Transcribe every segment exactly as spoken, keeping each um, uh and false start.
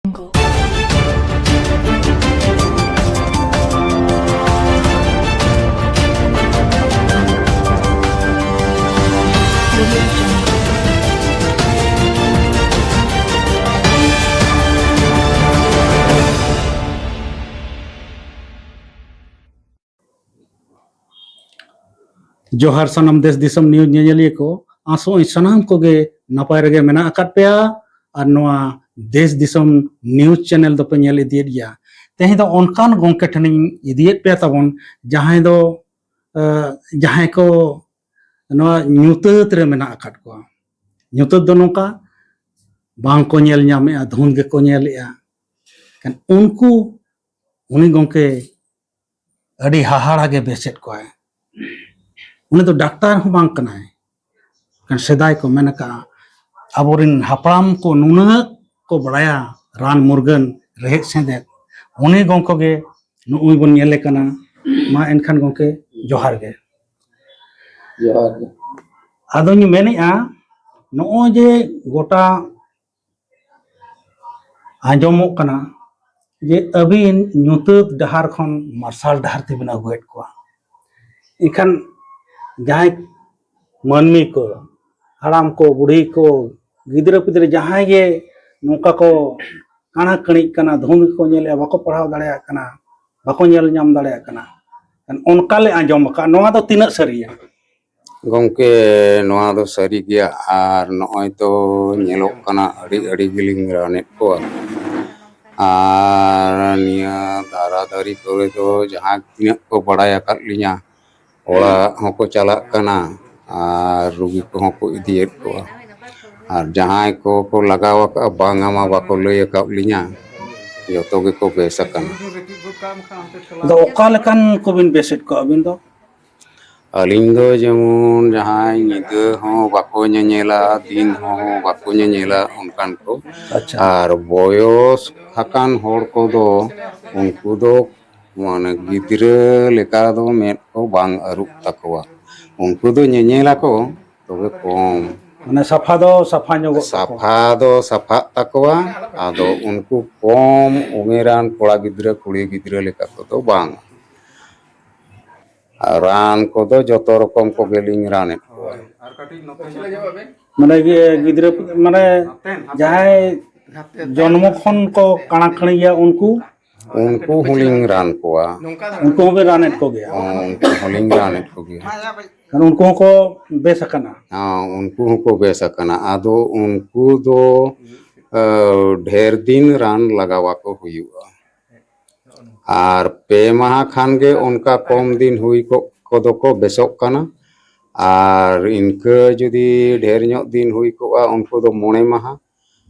ᱡᱚᱦᱟᱨ ᱥᱟᱱᱟᱢ ᱫᱮᱥ ᱫᱤᱥᱚᱢ ᱱᱤᱭᱩᱡᱽ ᱧᱮᱧᱮᱞᱤᱭᱟᱹ ᱠᱚ, ᱟᱥᱚᱜ ᱟᱹᱧ ᱥᱟᱱᱟᱢ ᱠᱚᱜᱮ ᱱᱟᱯᱟᱭ ᱨᱮᱜᱮ ᱢᱮᱱᱟᱜ ᱟᱠᱟᱫ ᱯᱮᱭᱟ ᱟᱨ ᱱᱚᱣᱟ ᱫᱮᱥ ᱫᱤᱥᱚᱢ ᱱᱤᱭᱩᱡᱽ ᱪᱮᱱᱮᱞ ᱫᱚᱯᱮ ᱧᱮᱞ ᱤᱫᱤᱭᱮᱫ ᱜᱮᱭᱟ᱾ ᱛᱮᱦᱮᱧ ᱫᱚ ᱚᱱᱠᱟᱱ ᱜᱚᱢᱠᱮ ᱴᱷᱮᱱᱤᱧ ᱤᱫᱤᱭᱮᱫ ᱯᱮᱭᱟ ᱛᱟᱵᱚᱱ, ᱡᱟᱦᱟᱸᱭ ᱫᱚ, ᱮ, ᱡᱟᱦᱟᱸᱭ ᱠᱚ ᱱᱚᱣᱟ ᱧᱩᱛᱟᱹᱛ ᱨᱮ ᱢᱮᱱᱟᱜ ᱟᱠᱟᱫ ᱠᱚᱣᱟ᱾ ᱧᱩᱛᱟᱹᱛ ᱫᱚ ᱱᱚᱝᱠᱟ, ᱵᱟᱝ ᱠᱚ ᱧᱮᱞ ᱧᱟᱢᱮᱜᱼᱟ, ᱫᱷᱩᱸᱫ ᱜᱮᱠᱚ ᱧᱮᱞᱮᱜᱼᱟ᱾ ᱠᱷᱟᱱ ᱩᱱᱠᱩ, ᱩᱱᱤ ᱜᱚᱢᱠᱮ ᱟᱹᱰᱤ ᱦᱟᱦᱟᱲᱟ ᱜᱮ ᱵᱮᱥᱮᱫ ᱠᱚᱣᱟᱭ᱾ ᱩᱱᱤ ᱫᱚ ᱰᱟᱠᱛᱟᱨ ᱦᱚᱸ ᱵᱟᱝ ᱠᱟᱱᱟᱭ᱾ ᱠᱷᱟᱱ ᱥᱮᱫᱟᱭ ᱠᱚ ᱢᱮᱱ ᱟᱠᱟᱫᱼᱟ, ᱟᱵᱚᱨᱮᱱ ᱦᱟᱯᱲᱟᱢ ᱠᱚ ᱱᱩᱱᱟᱹᱜ ᱠᱚ ᱵᱟᱲᱟᱭᱟ ᱨᱟᱱ ᱢᱩᱨᱜᱟᱹᱱ, ᱨᱮᱦᱮᱫ ᱥᱮᱸᱫᱮᱫ, ᱩᱱᱤ ᱜᱚᱢᱠᱮ ᱜᱮ ᱱᱩᱜᱼᱩᱭ ᱵᱚᱱ ᱧᱮᱞᱮ ᱠᱟᱱᱟ᱾ ᱢᱟ ᱮᱱᱠᱷᱟᱱ ᱜᱚᱢᱠᱮ ᱡᱚᱦᱟᱨ ᱜᱮ᱾ ᱡᱚᱦᱟᱨ ᱜᱮ᱾ ᱟᱫᱚᱧ ᱢᱮᱱᱮᱫᱼᱟ, ᱱᱚᱜᱼᱚᱭ ᱡᱮ ᱜᱚᱴᱟ ᱟᱸᱡᱚᱢᱚᱜ ᱠᱟᱱᱟ ᱡᱮ ᱟᱹᱵᱤᱱ ᱧᱩᱛᱟᱹᱛ ᱰᱟᱦᱟᱨ ᱠᱷᱚᱱ ᱢᱟᱨᱥᱟᱞ ᱰᱟᱦᱟᱨ ᱛᱮᱵᱤᱱ ᱟᱹᱜᱩᱭᱮᱫ ᱠᱚᱣᱟ᱾ ᱮᱱᱠᱷᱟᱱ ᱡᱟᱦᱟᱸᱭ ᱢᱟᱹᱱᱢᱤ ᱠᱚ, ᱦᱟᱲᱟᱢ ᱠᱚ, ᱵᱩᱲᱦᱤ ᱠᱚ, ᱜᱤᱫᱽᱨᱟᱹ ᱯᱤᱫᱽᱨᱟᱹ ᱡᱟᱦᱟᱸᱭ ᱜᱮ ᱱᱚᱝᱠᱟ ᱠᱚ ᱠᱟᱬᱟ ᱠᱟᱹᱬᱤᱜ ᱠᱟᱱᱟ, ᱫᱷᱩᱸᱫ ᱜᱮᱠᱚ ᱧᱮᱞᱮᱜᱼᱟ, ᱵᱟᱠᱚ ᱯᱟᱲᱦᱟᱣ ᱫᱟᱲᱮᱭᱟᱜ ᱠᱟᱱᱟ, ᱵᱟᱠᱚ ᱧᱮᱞ ᱧᱟᱢ ᱫᱟᱲᱮᱭᱟᱜ ᱠᱟᱱᱟ, ᱚᱱᱠᱟ ᱞᱮ ᱟᱸᱡᱚᱢ ᱟᱠᱟᱫ᱾ ᱱᱚᱣᱟ ᱫᱚ ᱛᱤᱱᱟᱹᱜ ᱥᱟᱹᱨᱤᱭᱟ? ᱜᱚᱢᱠᱮ, ᱱᱚᱣᱟ ᱫᱚ ᱥᱟᱹᱨᱤ ᱜᱮᱭᱟ᱾ ᱟᱨ ᱱᱚᱜᱼᱚᱭ ᱛᱚ ᱧᱮᱞᱚᱜ ᱠᱟᱱᱟ, ᱟᱹᱰᱤ, ᱟᱹᱰᱤ ᱜᱮᱞᱤᱧ ᱨᱟᱱᱮᱫ ᱠᱚᱣᱟ᱾ ᱟᱨ ᱱᱤᱭᱟᱹ ᱫᱟᱨᱟ ᱫᱟᱨᱤ ᱠᱚᱨᱮ ᱫᱚ ᱡᱟᱦᱟᱸ ᱛᱤᱱᱟᱹᱜ ᱠᱚ ᱵᱟᱲᱟᱭ ᱟᱠᱟᱫ ᱞᱤᱧᱟ, ᱚᱲᱟᱜ ᱦᱚᱸᱠᱚ ᱪᱟᱞᱟᱜ ᱠᱟᱱᱟ ᱟᱨ ᱨᱩᱜᱤ ᱠᱚᱦᱚᱸ ᱠᱚ ᱤᱫᱤᱭᱮᱫ ᱠᱚᱣᱟ᱾ ᱟᱨ ᱡᱟᱦᱟᱸᱭ ᱠᱚᱠᱚ ᱞᱟᱜᱟᱣ ᱟᱠᱟᱫᱼᱟ, ᱵᱟᱝᱟ ᱢᱟ ᱵᱟᱠᱚ ᱞᱟᱹᱭ ᱟᱠᱟᱫ ᱞᱤᱧᱟ, ᱡᱚᱛᱚ ᱜᱮᱠᱚ ᱵᱮᱥ ᱟᱠᱟᱱᱟ᱾ ᱟᱫᱚ ᱚᱠᱟ ᱞᱮᱠᱟᱱ ᱠᱚᱵᱤᱱ ᱵᱮᱥᱮᱫ ᱠᱚᱣᱟ ᱟᱹᱵᱤᱱ ᱫᱚ? ᱟᱹᱞᱤᱧ ᱫᱚ ᱡᱮᱢᱚᱱ ᱡᱟᱦᱟᱸᱭ ᱧᱤᱫᱟᱹ ᱦᱚᱸ ᱵᱟᱠᱚ ᱧᱮᱧᱮᱞᱟ, ᱫᱤᱱ ᱦᱚᱸ ᱵᱟᱠᱚ ᱧᱮᱧᱮᱞᱟ, ᱚᱱᱠᱟᱱ ᱠᱚ᱾ ᱟᱪᱪᱷᱟ᱾ ᱟᱨ ᱵᱚᱭᱚᱥ ᱟᱠᱟᱱ ᱦᱚᱲ ᱠᱚᱫᱚ, ᱩᱱᱠᱩ ᱫᱚ ᱢᱟᱱᱮ ᱜᱤᱫᱽᱨᱟᱹ ᱞᱮᱠᱟ ᱫᱚ ᱢᱮᱫ ᱠᱚ ᱵᱟᱝ ᱟᱹᱨᱩᱵ ᱛᱟᱠᱚᱣᱟ᱾ ᱩᱱᱠᱩ ᱫᱚ ᱧᱮᱧᱮᱞᱟᱠᱚ, ᱛᱚᱵᱮ ᱠᱚᱢ᱾ ᱢᱟᱱᱮ ᱥᱟᱯᱷᱟ ᱫᱚ ᱥᱟᱯᱷᱟ ᱧᱚᱜᱚᱜ ᱛᱟᱠᱚᱣᱟ᱾ ᱥᱟᱯᱷᱟ ᱫᱚ ᱥᱟᱯᱷᱟᱜ ᱛᱟᱠᱚᱣᱟ᱾ ᱟᱫᱚ ᱩᱱᱠᱩ ᱠᱚᱢ ᱩᱢᱮᱨᱟᱱ ᱠᱚᱲᱟ ᱜᱤᱫᱽᱨᱟᱹ ᱠᱩᱲᱤ ᱜᱤᱫᱽᱨᱟᱹ ᱞᱮᱠᱟ ᱠᱚᱫᱚ ᱵᱟᱝ᱾ ᱟᱨ ᱨᱟᱱ ᱠᱚᱫᱚ ᱡᱚᱛᱚ ᱨᱚᱠᱚᱢ ᱠᱚᱜᱮᱞᱤᱧ ᱨᱟᱱᱮᱫ ᱠᱚᱣᱟ᱾ ᱢᱟᱱᱮ ᱜᱤ- ᱜᱤᱫᱽᱨᱟᱹ ᱢᱟᱱᱮ ᱡᱟᱦᱟᱸᱭ ᱡᱚᱱᱢᱚ ᱠᱷᱚᱱ ᱠᱚ ᱠᱟᱬᱟ ᱠᱟᱹᱲᱤ ᱜᱮᱭᱟ ᱩᱱᱠᱩ ᱩᱱᱠᱩ ᱦᱚᱸᱞᱤᱧ ᱨᱟᱱ ᱠᱚᱣᱟ᱾ ᱩᱱᱠᱩ ᱦᱚᱸᱵᱤᱱ ᱨᱟᱱᱮᱫ ᱠᱚᱜᱮᱭᱟ᱾ ᱦᱚᱸ, ᱩᱱᱠᱩ ᱦᱚᱸᱞᱤᱧ ᱨᱟᱱᱮᱫ ᱠᱚᱜᱮᱭᱟ᱾ ᱠᱷᱟᱱ ᱩᱱᱠᱩ ᱦᱚᱸᱠᱚ ᱵᱮᱥ ᱟᱠᱟᱱᱟ᱾ ᱦᱚᱸ, ᱩᱱᱠᱩ ᱦᱚᱸᱠᱚ ᱵᱮᱥ ᱟᱠᱟᱱᱟ᱾ ᱟᱫᱚ ᱩᱱᱠᱩ ᱫᱚ ᱮ, ᱰᱷᱮᱨ ᱫᱤᱱ ᱨᱟᱱ ᱞᱟᱜᱟᱣ ᱟᱠᱚ ᱦᱩᱭᱩᱜᱼᱟ᱾ ᱟᱨ ᱯᱮ ᱢᱟᱦᱟ ᱠᱷᱟᱱ ᱜᱮ ᱚᱱᱠᱟ ᱠᱚᱢ ᱫᱤᱱ ᱦᱩᱭ ᱠᱚᱜ ᱠᱚᱫᱚ ᱠᱚ ᱵᱮᱥᱚᱜ ᱠᱟᱱᱟ᱾ ᱟᱨ ᱤᱱᱠᱟᱹ ᱡᱩᱫᱤ ᱰᱷᱮᱨ ᱧᱚᱜ ᱫᱤᱱ ᱦᱩᱭ ᱠᱚᱜᱼᱟ, ᱩᱱᱠᱩ ᱫᱚ ᱢᱚᱬᱮ ᱢᱟᱦᱟ᱾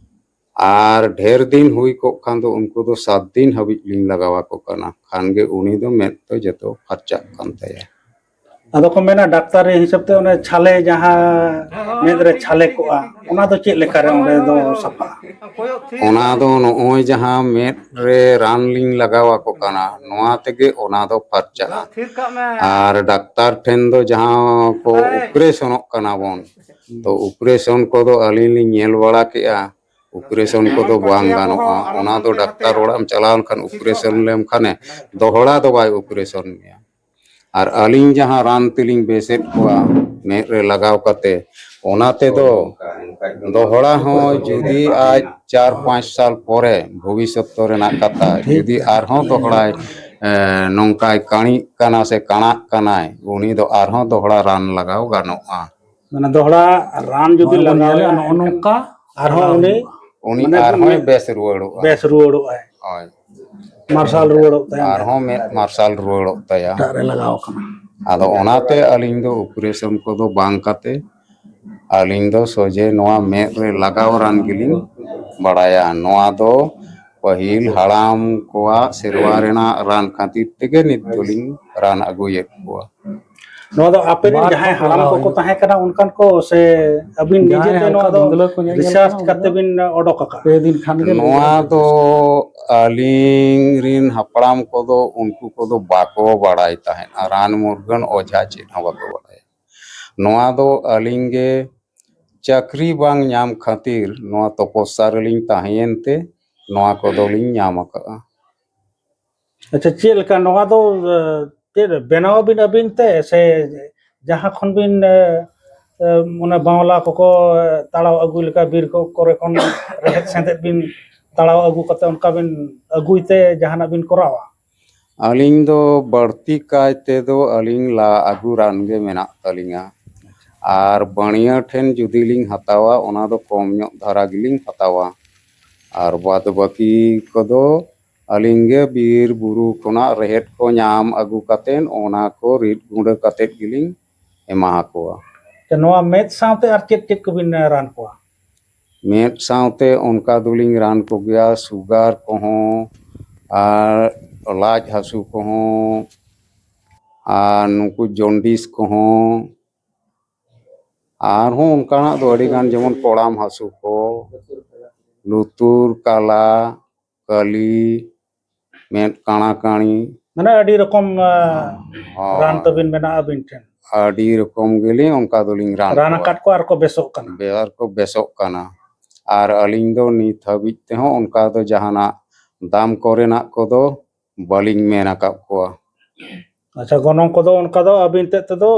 ᱟᱨ ᱰᱷᱮᱨ ᱫᱤᱱ ᱦᱩᱭ ᱠᱚᱜ ᱠᱷᱟᱱ ᱫᱚ ᱩᱱᱠᱩ ᱫᱚ ᱥᱟᱛ ᱫᱤᱱ ᱦᱟᱹᱵᱤᱡ ᱞᱤᱧ ᱞᱟᱜᱟᱣ ᱟᱠᱚ ᱠᱟᱱᱟ, ᱠᱷᱟᱱ ᱜᱮ ᱩᱱᱤ ᱫᱚ ᱢᱮᱫ ᱫᱚ ᱡᱚᱛᱚ ᱯᱷᱟᱨᱪᱟᱜ ᱠᱟᱱ ᱛᱟᱭᱟ᱾ ᱟᱫᱚ ᱠᱚ ᱢᱮᱱᱟ ᱰᱟᱠᱛᱟᱨ ᱦᱤᱥᱟᱹᱵ ᱛᱮ ᱚᱱᱮ ᱪᱷᱟᱞᱮ ᱡᱟᱦᱟᱸ ᱢᱮᱫ ᱨᱮ ᱪᱷᱟᱞᱮ ᱠᱚᱜᱼᱟ, ᱚᱱᱟ ᱫᱚ ᱪᱮᱫ ᱞᱮᱠᱟᱨᱮ ᱚᱸᱰᱮ ᱫᱚ ᱥᱟᱯᱷᱟᱜᱼᱟ? ᱚᱱᱟ ᱫᱚ ᱱᱚᱜᱼᱚᱭ ᱡᱟᱦᱟᱸ ᱢᱮᱫ ᱨᱮ ᱨᱟᱱ ᱞᱤᱧ ᱞᱟᱜᱟᱣ ᱟᱠᱚ ᱠᱟᱱᱟ, ᱱᱚᱣᱟ ᱛᱮᱜᱮ ᱚᱱᱟ ᱫᱚ ᱯᱷᱟᱨᱪᱟᱜᱼᱟ᱾ ᱟᱨ ᱰᱟᱠᱛᱟᱨ ᱴᱷᱮᱱ ᱫᱚ ᱡᱟᱦᱟᱸ ᱠᱚ ᱚᱯᱟᱨᱮᱥᱚᱱᱚᱜ ᱠᱟᱱᱟ ᱵᱚᱱ, ᱛᱚ ᱚᱯᱟᱨᱮᱥᱚᱱ ᱠᱚᱫᱚ ᱟᱹᱞᱤᱧ ᱞᱤᱧ ᱧᱮᱞ ᱵᱟᱲᱟ ᱠᱮᱜᱼᱟ, ᱚᱯᱟᱨᱮᱥᱚᱱ ᱠᱚᱫᱚ ᱵᱟᱝ ᱜᱟᱱᱚᱜᱼᱟ᱾ ᱚᱱᱟ ᱫᱚ ᱰᱟᱠᱛᱟᱨ ᱚᱲᱟᱜ ᱮᱢ ᱪᱟᱞᱟᱣ ᱞᱮᱱᱠᱷᱟᱱ ᱚᱯᱟᱨᱮᱥᱚᱱ ᱞᱮᱢ ᱠᱷᱟᱱᱮ ᱫᱚᱦᱲᱟ ᱫᱚ ᱵᱟᱭ ᱚᱯᱟᱨᱮᱥᱚᱱ ᱢᱮᱭᱟ᱾ ᱟᱨ ᱟᱹᱞᱤᱧ ᱡᱟᱦᱟᱸ ᱨᱟᱱ ᱛᱮᱞᱤᱧ ᱵᱮᱥᱮᱫ ᱠᱚᱣᱟ ᱢᱮᱫ ᱨᱮ ᱞᱟᱜᱟᱣ ᱠᱟᱛᱮ, ᱚᱱᱟ ᱛᱮᱫᱚ ᱫᱚᱦᱲᱟ ᱦᱚᱸ ᱡᱩᱫᱤ ᱟᱡ ᱪᱟᱨ ᱯᱟᱸᱪ ᱥᱟᱞ ᱯᱚᱨᱮ, ᱵᱷᱚᱵᱤᱥᱥᱚᱛ ᱨᱮᱱᱟᱜ ᱠᱟᱛᱷᱟ, ᱡᱩᱫᱤ ᱟᱨᱦᱚᱸ ᱫᱚᱦᱲᱟᱭ ᱮ, ᱱᱚᱝᱠᱟᱭ ᱠᱟᱹᱬᱤᱜ ᱠᱟᱱᱟ ᱥᱮ ᱠᱟᱬᱟᱜ ᱠᱟᱱᱟᱭ, ᱩᱱᱤ ᱫᱚ ᱟᱨᱦᱚᱸ ᱫᱚᱦᱲᱟ ᱨᱟᱱ ᱞᱟᱜᱟᱣ ᱜᱟᱱᱚᱜᱼᱟ᱾ ᱢᱟᱱᱮ ᱫᱚᱦᱲᱟ ᱨᱟᱱ ᱡᱩᱫᱤ ᱞᱟᱜᱟᱣ ᱞᱮᱱᱠᱷᱟᱱ ᱟᱨᱦᱚᱸ ᱩᱱᱤ ᱩᱱᱤ ᱢᱟᱱᱮ ᱟᱨᱦᱚᱸᱭ ᱢᱮᱫ ᱵᱮᱥ ᱨᱩᱣᱟᱹᱲᱚᱜᱼᱟ᱾ ᱵᱮᱥ ᱨᱩᱣᱟᱹᱲᱚᱜᱼᱟᱭ᱾ ᱦᱳᱭ᱾ ᱢᱟᱨᱥᱟᱞ ᱨᱩᱣᱟᱹᱲᱚᱜ ᱛᱟᱭᱟ᱾ ᱟᱨᱦᱚᱸ ᱢᱮᱫ ᱢᱟᱨᱥᱟᱞ ᱨᱩᱣᱟᱹᱲᱚᱜ ᱛᱟᱭᱟ᱾ ᱮᱴᱟᱜ ᱨᱮ ᱞᱟᱜᱟᱣ ᱟᱠᱟᱱᱟ᱾ ᱟᱫᱚ ᱚᱱᱟᱛᱮ ᱟᱹᱞᱤᱧ ᱫᱚ ᱚᱯᱟᱨᱮᱥᱚᱱ ᱠᱚᱫᱚ ᱵᱟᱝ ᱠᱟᱛᱮ, ᱟᱹᱞᱤᱧ ᱫᱚ ᱥᱚᱡᱷᱮ ᱱᱚᱣᱟ ᱢᱮᱫ ᱨᱮ ᱞᱟᱜᱟᱣ ᱨᱟᱱ ᱜᱮᱞᱤᱧ ᱵᱟᱲᱟᱭᱟ᱾ ᱱᱚᱣᱟ ᱫᱚ ᱯᱟᱹᱦᱤᱞ ᱦᱟᱲᱟᱢ ᱠᱚᱣᱟᱜ ᱥᱮᱨᱣᱟ ᱨᱮᱱᱟᱜ ᱨᱟᱱ ᱠᱷᱟᱹᱛᱤᱨ ᱛᱮᱜᱮ ᱱᱤᱛ ᱫᱚᱞᱤᱧ ᱨᱟᱱ ᱟᱹᱜᱩᱭᱮᱫ ᱠᱚᱣᱟ᱾ ᱱᱚᱣᱟ ᱫᱚ ᱟᱯᱮ ᱨᱮᱱ ᱡᱟᱦᱟᱸᱭ ᱦᱟᱲᱟᱢ ᱠᱚᱠᱚ ᱛᱟᱦᱮᱸ ᱠᱟᱱᱟ ᱚᱱᱠᱟᱱ ᱠᱚ, ᱥᱮ ᱟᱹᱵᱤᱱ ᱱᱤᱡᱮᱛᱮ ᱱᱚᱣᱟ ᱫᱚ ᱨᱤᱥᱟᱨᱪ ᱠᱟᱛᱮ ᱵᱤᱱ ᱚᱰᱚᱠ ᱟᱠᱟᱫᱼᱟ? ᱱᱚᱣᱟ ᱫᱚ ᱟᱹᱞᱤᱧ ᱨᱤᱱ ᱦᱟᱯᱲᱟᱢ ᱠᱚᱫᱚ ᱩᱱᱠᱩ ᱠᱚᱫᱚ ᱵᱟᱠᱚ ᱵᱟᱲᱟᱭ ᱛᱟᱦᱮᱸᱫ, ᱟᱨ ᱨᱟᱱ ᱢᱩᱨᱜᱟᱹᱱ ᱚᱡᱷᱟ ᱪᱮᱫ ᱦᱚᱸ ᱵᱟᱠᱚ ᱵᱟᱲᱟᱭᱟ᱾ ᱱᱚᱣᱟ ᱫᱚ ᱟᱹᱞᱤᱧ ᱜᱮ ᱪᱟᱹᱠᱨᱤ ᱵᱟᱝ ᱧᱟᱢ ᱠᱷᱟᱹᱛᱤᱨ ᱱᱚᱣᱟ ᱛᱚᱯᱚᱥᱟ ᱨᱮᱞᱤᱧ ᱛᱟᱦᱮᱸᱭᱮᱱ ᱛᱮ ᱱᱚᱣᱟ ᱠᱚᱫᱚᱞᱤᱧ ᱧᱟᱢ ᱟᱠᱟᱫᱼᱟ᱾ ᱟᱪᱪᱷᱟ, ᱪᱮᱫ ᱞᱮᱠᱟ ᱱᱚᱣᱟ ᱫᱚ, ᱮ, ᱪᱮᱫ ᱵᱮᱱᱟᱣ ᱟᱵᱤᱱ ᱟᱹᱵᱤᱱ ᱛᱮ, ᱥᱮ ᱡᱟᱦᱟᱸ ᱠᱷᱚᱱ ᱵᱤᱱ, ᱮ, ᱮ, ᱚᱱᱟ ᱵᱟᱣᱞᱟ ᱠᱚᱠᱚ, ᱮ, ᱛᱟᱲᱟᱣ ᱟᱹᱜᱩ ᱞᱮᱠᱟ ᱵᱤᱨ ᱠᱚ ᱠᱚᱨᱮ ᱠᱷᱚᱱ ᱨᱮᱦᱮᱫ ᱥᱮᱸᱫᱮᱫ ᱵᱤᱱ ᱛᱟᱲᱟᱣ ᱟᱹᱜᱩ ᱠᱟᱛᱮ ᱚᱱᱠᱟ ᱵᱤᱱ ᱟᱹᱜᱩᱭ ᱛᱮ ᱡᱟᱦᱟᱱᱟᱜ ᱵᱤᱱ ᱠᱚᱨᱟᱣᱟ? ᱟᱹᱞᱤᱧ ᱫᱚ ᱵᱟᱹᱲᱛᱤ ᱠᱟᱭ ᱛᱮᱫᱚ ᱟᱹᱞᱤᱧ ᱞᱟ ᱟᱹᱜᱩ ᱨᱟᱱ ᱜᱮ ᱢᱮᱱᱟᱜ ᱛᱟᱹᱞᱤᱧᱟ᱾ ᱟᱨ ᱵᱟᱹᱬᱤᱭᱟᱹ ᱴᱷᱮᱱ ᱡᱩᱫᱤ ᱞᱤᱧ ᱦᱟᱛᱟᱣᱟ, ᱚᱱᱟ ᱫᱚ ᱠᱚᱢ ᱧᱚᱜ ᱫᱷᱟᱨᱟ ᱜᱮᱞᱤᱧ ᱦᱟᱛᱟᱣᱟ᱾ ᱟᱨ ᱵᱟᱫᱽ ᱵᱟᱹᱠᱤ ᱠᱚᱫᱚ ᱟᱹᱞᱤᱧ ᱜᱮ ᱵᱤᱨ ᱵᱩᱨᱩ ᱠᱷᱚᱱᱟᱜ ᱨᱮᱦᱮᱫ ᱠᱚ ᱧᱟᱢ ᱟᱹᱜᱩ ᱠᱟᱛᱮᱫ ᱚᱱᱟ ᱠᱚ ᱨᱤᱫ ᱜᱩᱸᱰᱟᱹ ᱠᱟᱛᱮᱫ ᱜᱮᱞᱤᱧ ᱮᱢᱟ ᱟᱠᱚᱣᱟ᱾ ᱛᱚ, ᱱᱚᱣᱟ ᱢᱮᱫ ᱥᱟᱶᱛᱮ ᱟᱨ ᱪᱮᱫ ᱪᱮᱫ ᱠᱚᱵᱤᱱ, ᱮ, ᱨᱟᱱ ᱠᱚᱣᱟ? ᱢᱮᱫ ᱥᱟᱶᱛᱮ ᱚᱱᱠᱟ ᱫᱚᱞᱤᱧ ᱨᱟᱱ ᱠᱚᱜᱮᱭᱟ, ᱥᱩᱜᱟᱨ ᱠᱚᱦᱚᱸ, ᱟᱨ ᱞᱟᱡ ᱦᱟᱹᱥᱩ ᱠᱚᱦᱚᱸ, ᱟᱨ ᱱᱩᱠᱩ ᱡᱚᱱᱰᱤᱥ ᱠᱚᱦᱚᱸ, ᱟᱨᱦᱚᱸ ᱚᱱᱠᱟᱱᱟᱜ ᱫᱚ ᱟᱹᱰᱤ ᱜᱟᱱ, ᱡᱮᱢᱚᱱ ᱠᱚᱲᱟᱢ ᱦᱟᱹᱥᱩ ᱠᱚ, ᱞᱩᱛᱩᱨ, ᱠᱟᱞᱟ, ᱠᱟᱹᱞᱤ, ᱢᱮᱫ ᱠᱟᱬᱟ ᱠᱟᱬᱤ᱾ ᱢᱟᱱᱮ ᱟᱹᱰᱤ ᱨᱚᱠᱚᱢ, ᱟ, ᱦᱳᱭ᱾ ᱨᱟᱱ ᱛᱟᱹᱵᱤᱱ ᱢᱮᱱᱟᱜᱼᱟ ᱟᱹᱵᱤᱱ ᱴᱷᱮᱱ? ᱟᱹᱰᱤ ᱨᱚᱠᱚᱢ ᱜᱮᱞᱤᱧ ᱚᱱᱠᱟ ᱫᱚᱞᱤᱧ ᱨᱟᱱ ᱨᱟᱱ ᱠᱚᱣᱟ᱾ ᱟᱠᱟᱫ ᱠᱚᱣᱟ ᱟᱨ ᱠᱚ ᱵᱮᱥᱚᱜ ᱠᱟᱱᱟ? ᱵᱮ-, ᱟᱨ ᱠᱚ ᱵᱮᱥᱚᱜ ᱠᱟᱱᱟ᱾ ᱟᱨ ᱟᱹᱞᱤᱧ ᱫᱚ ᱱᱤᱛ ᱦᱟᱹᱵᱤᱡ ᱛᱮᱦᱚᱸ ᱚᱱᱠᱟ ᱫᱚ ᱡᱟᱦᱟᱱᱟᱜ ᱫᱟᱢ ᱠᱚᱨᱮᱱᱟᱜ ᱠᱚᱫᱚ ᱵᱟᱹᱞᱤᱧ ᱢᱮᱱ ᱟᱠᱟᱫ ᱠᱚᱣᱟ᱾ ᱟᱪᱪᱷᱟ, ᱜᱚᱱᱚᱝ ᱠᱚᱫᱚ ᱚᱱᱠᱟ ᱫᱚ ᱟᱹᱵᱤᱱ ᱛᱮᱫ ᱛᱮᱫᱚ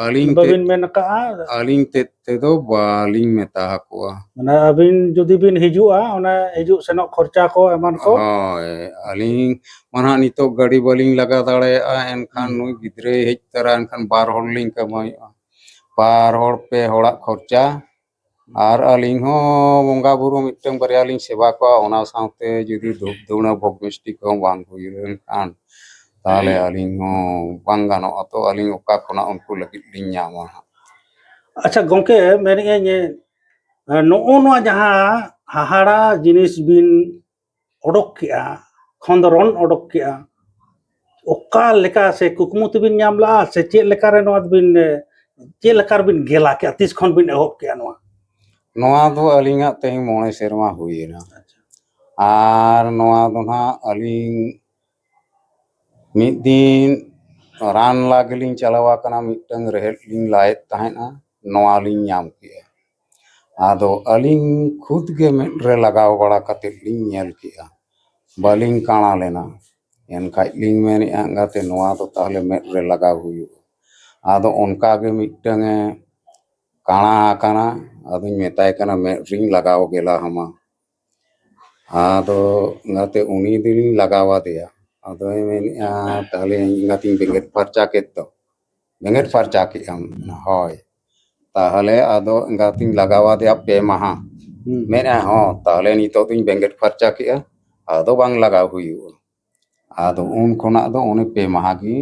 ᱟᱹᱞᱤᱧ ᱵᱟᱹᱵᱤᱱ ᱛᱮᱫ-, ᱢᱮᱱ ᱟᱠᱟᱫᱼᱟ? ᱟᱹᱞᱤᱧ ᱛᱮᱫ ᱛᱮᱫᱚ ᱵᱟᱹᱞᱤᱧ ᱢᱮᱛᱟ ᱟᱠᱚᱣᱟ᱾ ᱢᱟᱱᱮ ᱟᱹᱵᱤᱱ ᱡᱩᱫᱤ ᱵᱤᱱ ᱦᱤᱡᱩᱜᱼᱟ, ᱚᱱᱟ ᱦᱤᱡᱩᱜ ᱥᱮᱱᱚᱜ ᱠᱷᱚᱨᱪᱟ ᱠᱚ ᱮᱢᱟᱱ ᱠᱚ? ᱦᱳᱭ, ᱟᱹᱞᱤᱧ ᱢᱟ ᱱᱟᱦᱟᱜ ᱱᱤᱛᱚᱜ ᱜᱟᱹᱰᱤ ᱵᱟᱹᱞᱤᱧ ᱞᱟᱜᱟ ᱫᱟᱲᱮᱭᱟᱜᱼᱟ, ᱮᱱᱠᱷᱟᱱ ᱦᱩᱸ᱾ ᱱᱩᱭ ᱜᱤᱫᱽᱨᱟᱹᱭ ᱦᱮᱡ ᱛᱚᱨᱟ, ᱮᱱᱠᱷᱟᱱ ᱵᱟᱨ ᱦᱚᱲ ᱞᱤᱧ ᱠᱟᱹᱢᱦᱟᱹᱭᱚᱜᱼᱟ, ᱵᱟᱨ ᱦᱚᱲ ᱯᱮ ᱦᱚᱲᱟᱜ ᱠᱷᱚᱨᱪᱟ᱾ ᱟᱨ ᱟᱹᱞᱤᱧ ᱦᱚᱸ ᱵᱚᱸᱜᱟ ᱵᱩᱨᱩ ᱢᱤᱫᱴᱟᱝ ᱵᱟᱨᱭᱟ ᱞᱤᱧ ᱥᱮᱵᱟ ᱠᱚᱣᱟ, ᱚᱱᱟ ᱥᱟᱶᱛᱮ ᱡᱩᱫᱤ ᱫᱷᱩᱯ ᱫᱷᱩᱬᱟᱹ ᱵᱷᱳᱜᱽ ᱢᱤᱥᱴᱤ ᱠᱚᱦᱚᱸ ᱵᱟᱝ ᱦᱩᱭ ᱞᱮᱱᱠᱷᱟᱱ, ᱛᱟᱦᱚᱞᱮ ᱟᱹᱞᱤᱧ ᱦᱚᱸ ᱵᱟᱝ ᱜᱟᱱᱚᱜᱼᱟ ᱛᱚ, ᱟᱹᱞᱤᱧ ᱚᱠᱟ ᱠᱷᱚᱱᱟᱜ ᱩᱱᱠᱩ ᱞᱟᱹᱜᱤᱫ ᱞᱤᱧ ᱧᱟᱢᱟ ᱦᱟᱸᱜ? ᱟᱪᱪᱷᱟ ᱜᱚᱢᱠᱮ, ᱢᱮᱱᱮᱫᱼᱟᱹᱧ, ᱱᱚᱜᱼᱚ ᱱᱚᱣᱟ ᱡᱟᱦᱟᱸ ᱦᱟᱦᱟᱲᱟ ᱡᱤᱱᱤᱥ ᱵᱤᱱ ᱚᱰᱚᱠ ᱠᱮᱜᱼᱟ, ᱠᱷᱚᱸᱫᱽᱨᱚᱱ ᱚᱰᱚᱠ ᱠᱮᱜᱼᱟ, ᱚᱠᱟ ᱞᱮᱠᱟ ᱥᱮ ᱠᱩᱠᱢᱩ ᱛᱮᱵᱤᱱ ᱧᱟᱢ ᱞᱮᱜᱼᱟ, ᱥᱮ ᱪᱮᱫ ᱞᱮᱠᱟ ᱨᱮ ᱱᱚᱣᱟ ᱫᱚᱵᱤᱱ, ᱮ, ᱪᱮᱫ ᱞᱮᱠᱟ ᱨᱮᱵᱤᱱ ᱜᱮᱞᱟ ᱠᱮᱜᱼᱟ? ᱛᱤᱥ ᱠᱷᱚᱱ ᱵᱤᱱ ᱮᱦᱚᱵ ᱠᱮᱜᱼᱟ ᱱᱚᱣᱟ? ᱱᱚᱣᱟ ᱫᱚ ᱟᱹᱞᱤᱧᱟᱜ ᱛᱮᱦᱮᱧ ᱢᱚᱬᱮ ᱥᱮᱨᱢᱟ ᱦᱩᱭᱮᱱᱟ᱾ ᱟᱪᱪᱷᱟ᱾ ᱟᱨ ᱱᱚᱣᱟ ᱫᱚ ᱱᱟᱦᱟᱜ ᱟᱹᱞᱤᱧ ᱢᱤᱫ ᱫᱤᱱ ᱨᱟᱱ ᱞᱟ ᱜᱮᱞᱤᱧ ᱪᱟᱞᱟᱣ ᱟᱠᱟᱱᱟ, ᱢᱤᱫᱴᱟᱝ ᱨᱮᱦᱮᱫ ᱞᱤᱧ ᱞᱟᱭᱮᱫ ᱛᱟᱦᱮᱸᱫᱼᱟ, ᱱᱚᱣᱟ ᱞᱤᱧ ᱧᱟᱢ ᱠᱮᱜᱼᱟ᱾ ᱟᱫᱚ ᱟᱹᱞᱤᱧ ᱠᱷᱩᱫ ᱜᱮ ᱢᱮᱫ ᱨᱮ ᱞᱟᱜᱟᱣ ᱵᱟᱲᱟ ᱠᱟᱛᱮᱫ ᱞᱤᱧ ᱧᱮᱞ ᱠᱮᱜᱼᱟ, ᱵᱟᱹᱞᱤᱧ ᱠᱟᱬᱟ ᱞᱮᱱᱟ᱾ ᱮᱱᱠᱷᱟᱡ ᱞᱤᱧ ᱢᱮᱱᱮᱜᱼᱟ, ᱮᱸᱜᱟᱛᱮ, ᱱᱚᱣᱟ ᱫᱚ ᱛᱟᱦᱚᱞᱮ ᱢᱮᱫ ᱨᱮ ᱞᱟᱜᱟᱣ ᱦᱩᱭᱩᱜᱼᱟ᱾ ᱟᱫᱚ ᱚᱱᱠᱟ ᱜᱮ ᱢᱤᱫᱴᱟᱝ ᱮ ᱠᱟᱬᱟ ᱟᱠᱟᱱᱟ᱾ ᱟᱫᱚᱧ ᱢᱮᱛᱟᱭ ᱠᱟᱱᱟ, "ᱢᱮᱫ ᱨᱤᱧ ᱞᱟᱜᱟᱣ ᱜᱮᱞᱟ ᱦᱟᱢᱟ᱾" ᱟᱫᱚ ᱮᱸᱜᱟᱛᱮ, ᱩᱱᱤ ᱫᱚᱞᱤᱧ ᱞᱟᱜᱟᱣ ᱟᱫᱮᱭᱟ᱾ ᱟᱫᱚᱭ ᱢᱮᱱᱮᱜᱼᱟ, ᱛᱟᱦᱚᱞᱮ ᱮᱸᱜᱟᱛᱤᱧ ᱵᱮᱸᱜᱮᱫ ᱯᱷᱟᱨᱪᱟ ᱠᱮᱫ ᱫᱚ᱾ "ᱵᱮᱸᱜᱮᱫ ᱯᱷᱟᱨᱪᱟ ᱠᱮᱜᱼᱟᱢ?" "ᱦᱳᱭ᱾" ᱛᱟᱦᱚᱞᱮ ᱟᱫᱚ ᱮᱸᱜᱟᱛᱤᱧ ᱞᱟᱜᱟᱣ ᱟᱫᱮᱭᱟ ᱯᱮ ᱢᱟᱦᱟ᱾ ᱦᱩᱸ᱾ ᱢᱮᱱᱮᱜᱼᱟ, "ᱦᱚᱸ, ᱛᱟᱦᱚᱞᱮ ᱱᱤᱛᱚᱜ ᱫᱚᱧ ᱵᱮᱸᱜᱮᱫ ᱯᱷᱟᱨᱪᱟ ᱠᱮᱜᱼᱟ, ᱟᱫᱚ ᱵᱟᱝ ᱞᱟᱜᱟᱣ ᱦᱩᱭᱩᱜᱼᱟ᱾" ᱟᱫᱚ ᱩᱱ ᱠᱷᱚᱱᱟᱜ ᱫᱚ ᱚᱱᱮ ᱯᱮ ᱢᱟᱦᱟ ᱜᱮ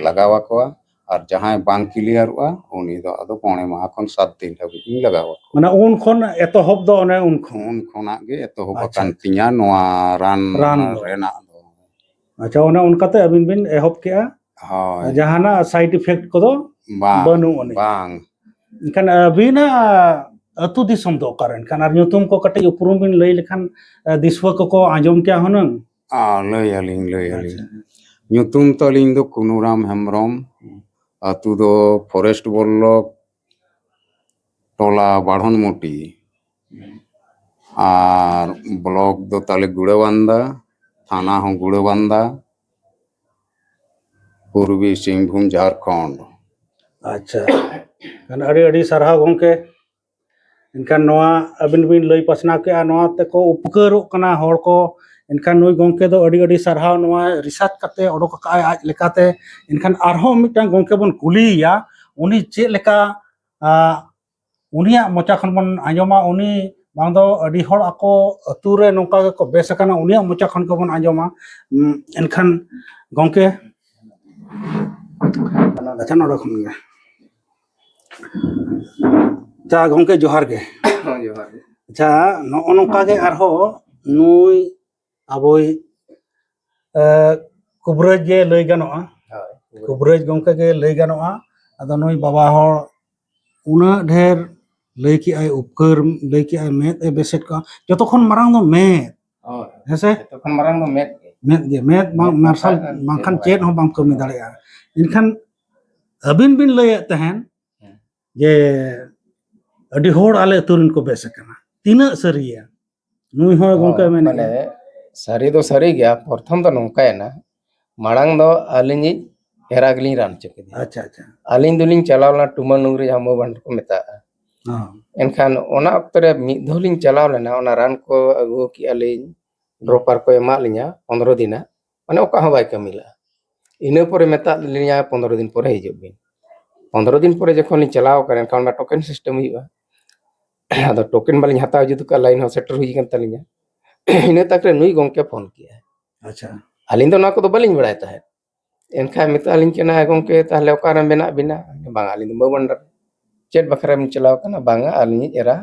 ᱞᱟᱜᱟᱣ ᱟᱠᱚᱣᱟ, ᱟᱨ ᱡᱟᱦᱟᱸᱭ ᱵᱟᱝ ᱠᱞᱤᱭᱟᱨᱚᱜᱼᱟ, ᱩᱱᱤ ᱫᱚ ᱟᱫᱚ ᱯᱚᱬᱮ ᱢᱟᱦᱟ ᱠᱷᱚᱱ ᱥᱟᱛ ᱫᱤᱱ ᱦᱟᱹᱵᱤᱡ ᱤᱧ ᱞᱟᱜᱟᱣ ᱟᱠᱚᱣᱟ᱾ ᱢᱟᱱᱮ ᱩᱱ ᱠᱷᱚᱱ ᱮᱛᱚᱦᱚᱵ ᱫᱚ ᱚᱱᱮ ᱩᱱ ᱠᱷᱚᱱ? ᱩᱱ ᱠᱷᱚᱱᱟᱜ ᱜᱮ ᱮᱛᱚᱦᱚᱵ ᱟᱪᱪᱷᱟ, ᱟᱠᱟᱱ ᱟᱪᱪᱷᱟ᱾ ᱛᱤᱧᱟ ᱱᱚᱣᱟ ᱨᱟᱱ ᱨᱟᱱ ᱫᱚ᱾ ᱨᱮᱱᱟᱜ ᱫᱚ᱾ ᱟᱪᱪᱷᱟ, ᱚᱱᱮ ᱚᱱᱠᱟᱛᱮ ᱟᱹᱵᱤᱱ ᱵᱤᱱ ᱮᱦᱚᱵ ᱠᱮᱜᱼᱟ? ᱦᱳᱭ᱾ ᱡᱟᱦᱟᱱᱟᱜ side effect ᱠᱚᱫᱚ ᱵᱟᱝ, ᱵᱟᱹᱱᱩᱜ ᱟᱹᱱᱤᱡ? ᱵᱟᱝ᱾ ᱮᱱᱠᱷᱟᱱ ᱟᱹᱵᱤᱱᱟᱜ ᱟᱹᱛᱩ ᱫᱤᱥᱚᱢ ᱫᱚ ᱚᱠᱟᱨᱮ? ᱮᱱᱠᱷᱟᱱ ᱟᱨ ᱧᱩᱛᱩᱢ ᱠᱚ ᱠᱟᱹᱴᱤᱡ ᱩᱯᱨᱩᱢ ᱵᱤᱱ ᱞᱟᱹᱭ ᱞᱮᱠᱷᱟᱱ, ᱮ, ᱫᱤᱥᱩᱣᱟᱹ ᱠᱚᱠᱚ ᱟᱸᱡᱚᱢ ᱠᱮᱭᱟ ᱦᱩᱱᱟᱹᱝ᱾ ᱟ, ᱞᱟᱹᱭ ᱟᱹᱞᱤᱧ, ᱞᱟᱹᱭ ᱟᱹᱞᱤᱧ᱾ ᱟᱪᱪᱷᱟ᱾ ᱧᱩᱛᱩᱢ ᱛᱟᱹᱞᱤᱧ ᱫᱚ ᱠᱩᱱᱩᱨᱟᱢ ᱦᱮᱢᱵᱨᱚᱢ᱾ ᱟᱹᱛᱩ ᱫᱚ ᱯᱷᱚᱨᱮᱥᱴ ᱵᱚᱞᱞᱚᱠ, ᱴᱚᱞᱟ ᱵᱟᱲᱦᱚᱱᱢᱩᱴᱤ, ᱟᱨ ᱵᱞᱚᱠ ᱫᱚ ᱛᱟᱞᱮ ᱜᱩᱲᱟᱹᱵᱟᱱᱫᱟ, ᱛᱷᱟᱱᱟ ᱦᱚᱸ ᱜᱩᱲᱟᱹᱵᱟᱱᱫᱟ, ᱯᱩᱨᱵᱤ ᱥᱤᱝᱵᱷᱩᱢ, ᱡᱷᱟᱲᱠᱷᱚᱸᱰ᱾ ᱟᱪᱪᱷᱟ, ᱮᱱᱠᱷᱟᱱ ᱟᱹᱰᱤ ᱟᱹᱰᱤ ᱥᱟᱨᱦᱟᱣ ᱜᱚᱢᱠᱮ᱾ ᱮᱱᱠᱷᱟᱱ ᱱᱚᱣᱟ ᱟᱹᱵᱤᱱ ᱵᱤᱱ ᱞᱟᱹᱭ ᱯᱟᱥᱱᱟᱣ ᱠᱮᱜᱼᱟ, ᱱᱚᱣᱟ ᱛᱮᱠᱚ ᱩᱯᱠᱟᱹᱨᱚᱜ ᱠᱟᱱᱟ ᱦᱚᱲ ᱠᱚ᱾ ᱮᱱᱠᱷᱟᱱ ᱱᱩᱭ ᱜᱚᱢᱠᱮ ᱫᱚ ᱟᱹᱰᱤ ᱟᱹᱰᱤ ᱥᱟᱨᱦᱟᱣ, ᱱᱚᱣᱟ ᱨᱤᱥᱟᱨᱪ ᱠᱟᱛᱮ ᱚᱰᱚᱠ ᱟᱠᱟᱫ ᱟᱭ ᱟᱡ ᱞᱮᱠᱟᱛᱮ᱾ ᱮᱱᱠᱷᱟᱱ ᱟᱨᱦᱚᱸ ᱢᱤᱫᱴᱟᱝ ᱜᱚᱢᱠᱮ ᱵᱚᱱ ᱠᱩᱞᱤᱭᱮᱭᱟ, ᱩᱱᱤ ᱪᱮᱫ ᱞᱮᱠᱟ, ᱟ, ᱩᱱᱤᱭᱟᱜ ᱢᱚᱪᱟ ᱠᱷᱚᱱ ᱵᱚᱱ ᱟᱸᱡᱚᱢᱟ, ᱩᱱᱤ ᱵᱟᱝ ᱫᱚ ᱟᱹᱰᱤ ᱦᱚᱲ ᱟᱠᱚ ᱟᱹᱛᱩ ᱨᱮ ᱱᱚᱝᱠᱟ ᱜᱮᱠᱚ ᱵᱮᱥ ᱟᱠᱟᱱᱟ, ᱩᱱᱤᱭᱟᱜ ᱢᱚᱪᱟ ᱠᱷᱚᱱ ᱜᱮᱵᱚᱱ ᱟᱸᱡᱚᱢᱟ᱾ ᱩᱢ, ᱮᱱᱠᱷᱟᱱ ᱜᱚᱢᱠᱮ, ᱟᱪᱪᱷᱟ, ᱱᱚᱰᱮ ᱠᱷᱚᱱ ᱜᱮ᱾ ᱟᱪᱪᱷᱟ, ᱜᱚᱢᱠᱮ, ᱡᱚᱦᱟᱨ ᱜᱮ᱾ ᱦᱚᱸ, ᱡᱚᱦᱟᱨ ᱜᱮ᱾ ᱟᱪᱪᱷᱟ, ᱱᱚᱜᱼᱚ ᱱᱚᱝᱠᱟ ᱜᱮ ᱟᱨᱦᱚᱸ ᱱᱩᱭ ᱟᱵᱚᱭ, ᱮ, ᱠᱩᱵᱨᱟᱹᱡᱽ ᱜᱮ ᱞᱟᱹᱭ ᱜᱟᱱᱚᱜᱼᱟ᱾ ᱦᱳᱭ, ᱠᱩᱵᱨᱟᱹᱡᱽ᱾ ᱠᱩᱵᱨᱟᱹᱡᱽ ᱜᱚᱢᱠᱮ ᱜᱮ ᱞᱟᱹᱭ ᱜᱟᱱᱚᱜᱼᱟ᱾ ᱟᱫᱚ ᱱᱩᱭ ᱵᱟᱵᱟ ᱦᱚᱲ ᱩᱱᱟᱹᱜ ᱰᱷᱮᱨ ᱞᱟᱹᱭ ᱠᱮᱜᱼᱟᱭ, ᱩᱯᱠᱟᱹᱨ ᱞᱟᱹᱭ ᱠᱮᱜᱼᱟᱭ, ᱢᱮᱫ ᱮ ᱵᱮᱥᱮᱫ ᱠᱚᱣᱟ᱾ ᱡᱚᱛᱚ ᱠᱷᱚᱱ ᱢᱟᱨᱟᱝ ᱫᱚ ᱢᱮᱫ᱾ ᱦᱳᱭ᱾ ᱦᱮᱸ ᱥᱮ? ᱡᱚᱛᱚ ᱠᱷᱚᱱ ᱢᱟᱨᱟᱝ ᱫᱚ ᱢᱮᱫ ᱜᱮ᱾ ᱢᱮᱫ ᱜᱮ, ᱢᱮᱫ ᱵᱟᱝ ᱢᱮᱫ ᱢᱟᱨᱥᱟᱞ ᱵᱟᱝᱠᱷᱟᱱ ᱵᱟᱝᱠᱷᱟᱱ ᱪᱮᱫ ᱪᱮᱫ ᱦᱚᱸ ᱵᱟᱝ ᱠᱟᱹᱢᱤ ᱫᱟᱲᱮᱭᱟᱜᱼᱟ᱾ ᱮᱱᱠᱷᱟᱱ ᱟᱹᱵᱤᱱ ᱵᱤᱱ ᱞᱟᱹᱭᱮᱫ ᱛᱟᱦᱮᱸᱱ ᱦᱮᱸ᱾ ᱡᱮ ᱟᱹᱰᱤ ᱦᱚᱲ ᱟᱞᱮ ᱟᱹᱛᱩ ᱨᱮᱱ ᱠᱚ ᱵᱮᱥ ᱟᱠᱟᱱᱟ᱾ ᱛᱤᱱᱟᱹᱜ ᱥᱟᱹᱨᱤᱭᱟ? ᱱᱩᱭ ᱦᱚᱸ ᱜᱚᱝᱠᱮ ᱦᱚᱸ, ᱢᱮᱱᱮᱫ ᱢᱟᱱᱮ, ᱜᱮᱭᱟ᱾ ᱥᱟᱹᱨᱤ ᱫᱚ ᱥᱟᱹᱨᱤ ᱜᱮᱭᱟ᱾ ᱯᱨᱚᱛᱷᱚᱢ ᱫᱚ ᱱᱚᱝᱠᱟᱭᱮᱱᱟ, ᱢᱟᱲᱟᱝ ᱫᱚ ᱟᱹᱞᱤᱧᱤᱡ ᱮᱨᱟ ᱜᱮᱞᱤᱧ ᱨᱟᱱ ᱦᱚᱪᱚ ᱠᱮᱫᱮᱭᱟ᱾ ᱟᱪᱪᱷᱟ, ᱟᱪᱪᱷᱟ᱾ ᱟᱹᱞᱤᱧ ᱫᱚᱞᱤᱧ ᱪᱟᱞᱟᱣ ᱞᱮᱱᱟ ᱴᱩᱢᱟᱹ ᱱᱩᱝᱨᱤ, ᱡᱟᱦᱟᱸ ᱢᱟᱹ ᱵᱷᱟᱱᱰᱟᱨ ᱠᱚ ᱢᱮᱛᱟᱜᱼᱟ᱾ ᱦᱚᱸ᱾ ᱮᱱᱠᱷᱟᱱ ᱚᱱᱟ ᱚᱠᱛᱚ ᱨᱮ ᱢᱤᱫ ᱫᱷᱟᱣ ᱞᱤᱧ ᱪᱟᱞᱟᱣ ᱞᱮᱱᱟ, ᱚᱱᱟ ᱨᱟᱱ ᱠᱚ ᱟᱹᱜᱩ ᱠᱮᱜᱼᱟ ᱞᱤᱧ, ᱰᱨᱚᱯᱟᱨ ᱠᱚ ᱮᱢᱟᱜ ᱞᱤᱧᱟ ᱯᱚᱱᱫᱽᱨᱚ ᱫᱤᱱᱟᱜ, ᱢᱟᱱᱮ ᱚᱠᱟ ᱦᱚᱸ ᱵᱟᱭ ᱠᱟᱹᱢᱤ ᱞᱮᱜᱼᱟ᱾ ᱤᱱᱟᱹ ᱯᱚᱨᱮ ᱢᱮᱛᱟᱜ ᱞᱤᱧᱟ ᱯᱚᱱᱫᱽᱨᱚ ᱫᱤᱱ ᱯᱚᱨᱮ ᱦᱤᱡᱩᱜ ᱵᱤᱱ᱾ ᱯᱚᱱᱫᱽᱨᱚ ᱫᱤᱱ ᱯᱚᱨᱮ ᱡᱚᱠᱷᱚᱱ ᱞᱤᱧ ᱪᱟᱞᱟᱣ ᱟᱠᱟᱱᱟ, ᱮᱱᱠᱷᱟᱱ ᱚᱱᱟ ᱴᱳᱠᱮᱱ ᱥᱤᱥᱴᱮᱢ ᱦᱩᱭᱩᱜᱼᱟ᱾ ᱟᱫᱚ ᱴᱳᱠᱮᱱ ᱵᱟᱞᱤᱧ ᱦᱟᱛᱟᱣ ᱡᱩᱛ ᱠᱟᱜᱼᱟ, ᱞᱟᱭᱤᱱ ᱦᱚᱸ ᱥᱮᱴᱮᱨ ᱦᱩᱭ ᱟᱠᱟᱱ ᱛᱟᱹᱞᱤᱧᱟ᱾ ᱤᱱᱟᱹ ᱛᱟᱠ ᱨᱮ ᱱᱩᱭ ᱜᱚᱝᱠᱮ ᱯᱷᱳᱱ ᱠᱮᱜᱼᱟᱭ᱾ ᱟᱪᱪᱷᱟ᱾ ᱟᱹᱞᱤᱧ ᱫᱚ ᱱᱚᱣᱟ ᱠᱚᱫᱚ ᱵᱟᱹᱞᱤᱧ ᱵᱟᱲᱟᱭ ᱛᱟᱦᱮᱸᱫ᱾ ᱮᱱᱠᱷᱟᱱ ᱢᱮᱛᱟ ᱞᱤᱧ ᱠᱟᱱᱟ, "ᱜᱚᱝᱠᱮ, ᱛᱟᱦᱞᱮ ᱚᱠᱟᱨᱮ ᱢᱮᱱᱟᱜ ᱵᱤᱱᱟ?" "ᱵᱟᱝ, ᱟᱹᱞᱤᱧ ᱫᱚ ᱢᱟᱹ ᱵᱷᱟᱱᱰᱟᱨ ᱨᱮ᱾ ᱪᱮᱫ ᱵᱟᱠᱷᱨᱟ ᱵᱤᱱ ᱪᱟᱞᱟᱣ ᱠᱟᱱᱟ?" "ᱵᱟᱝᱟ, ᱟᱹᱞᱤᱧᱤᱡ ᱮᱨᱟ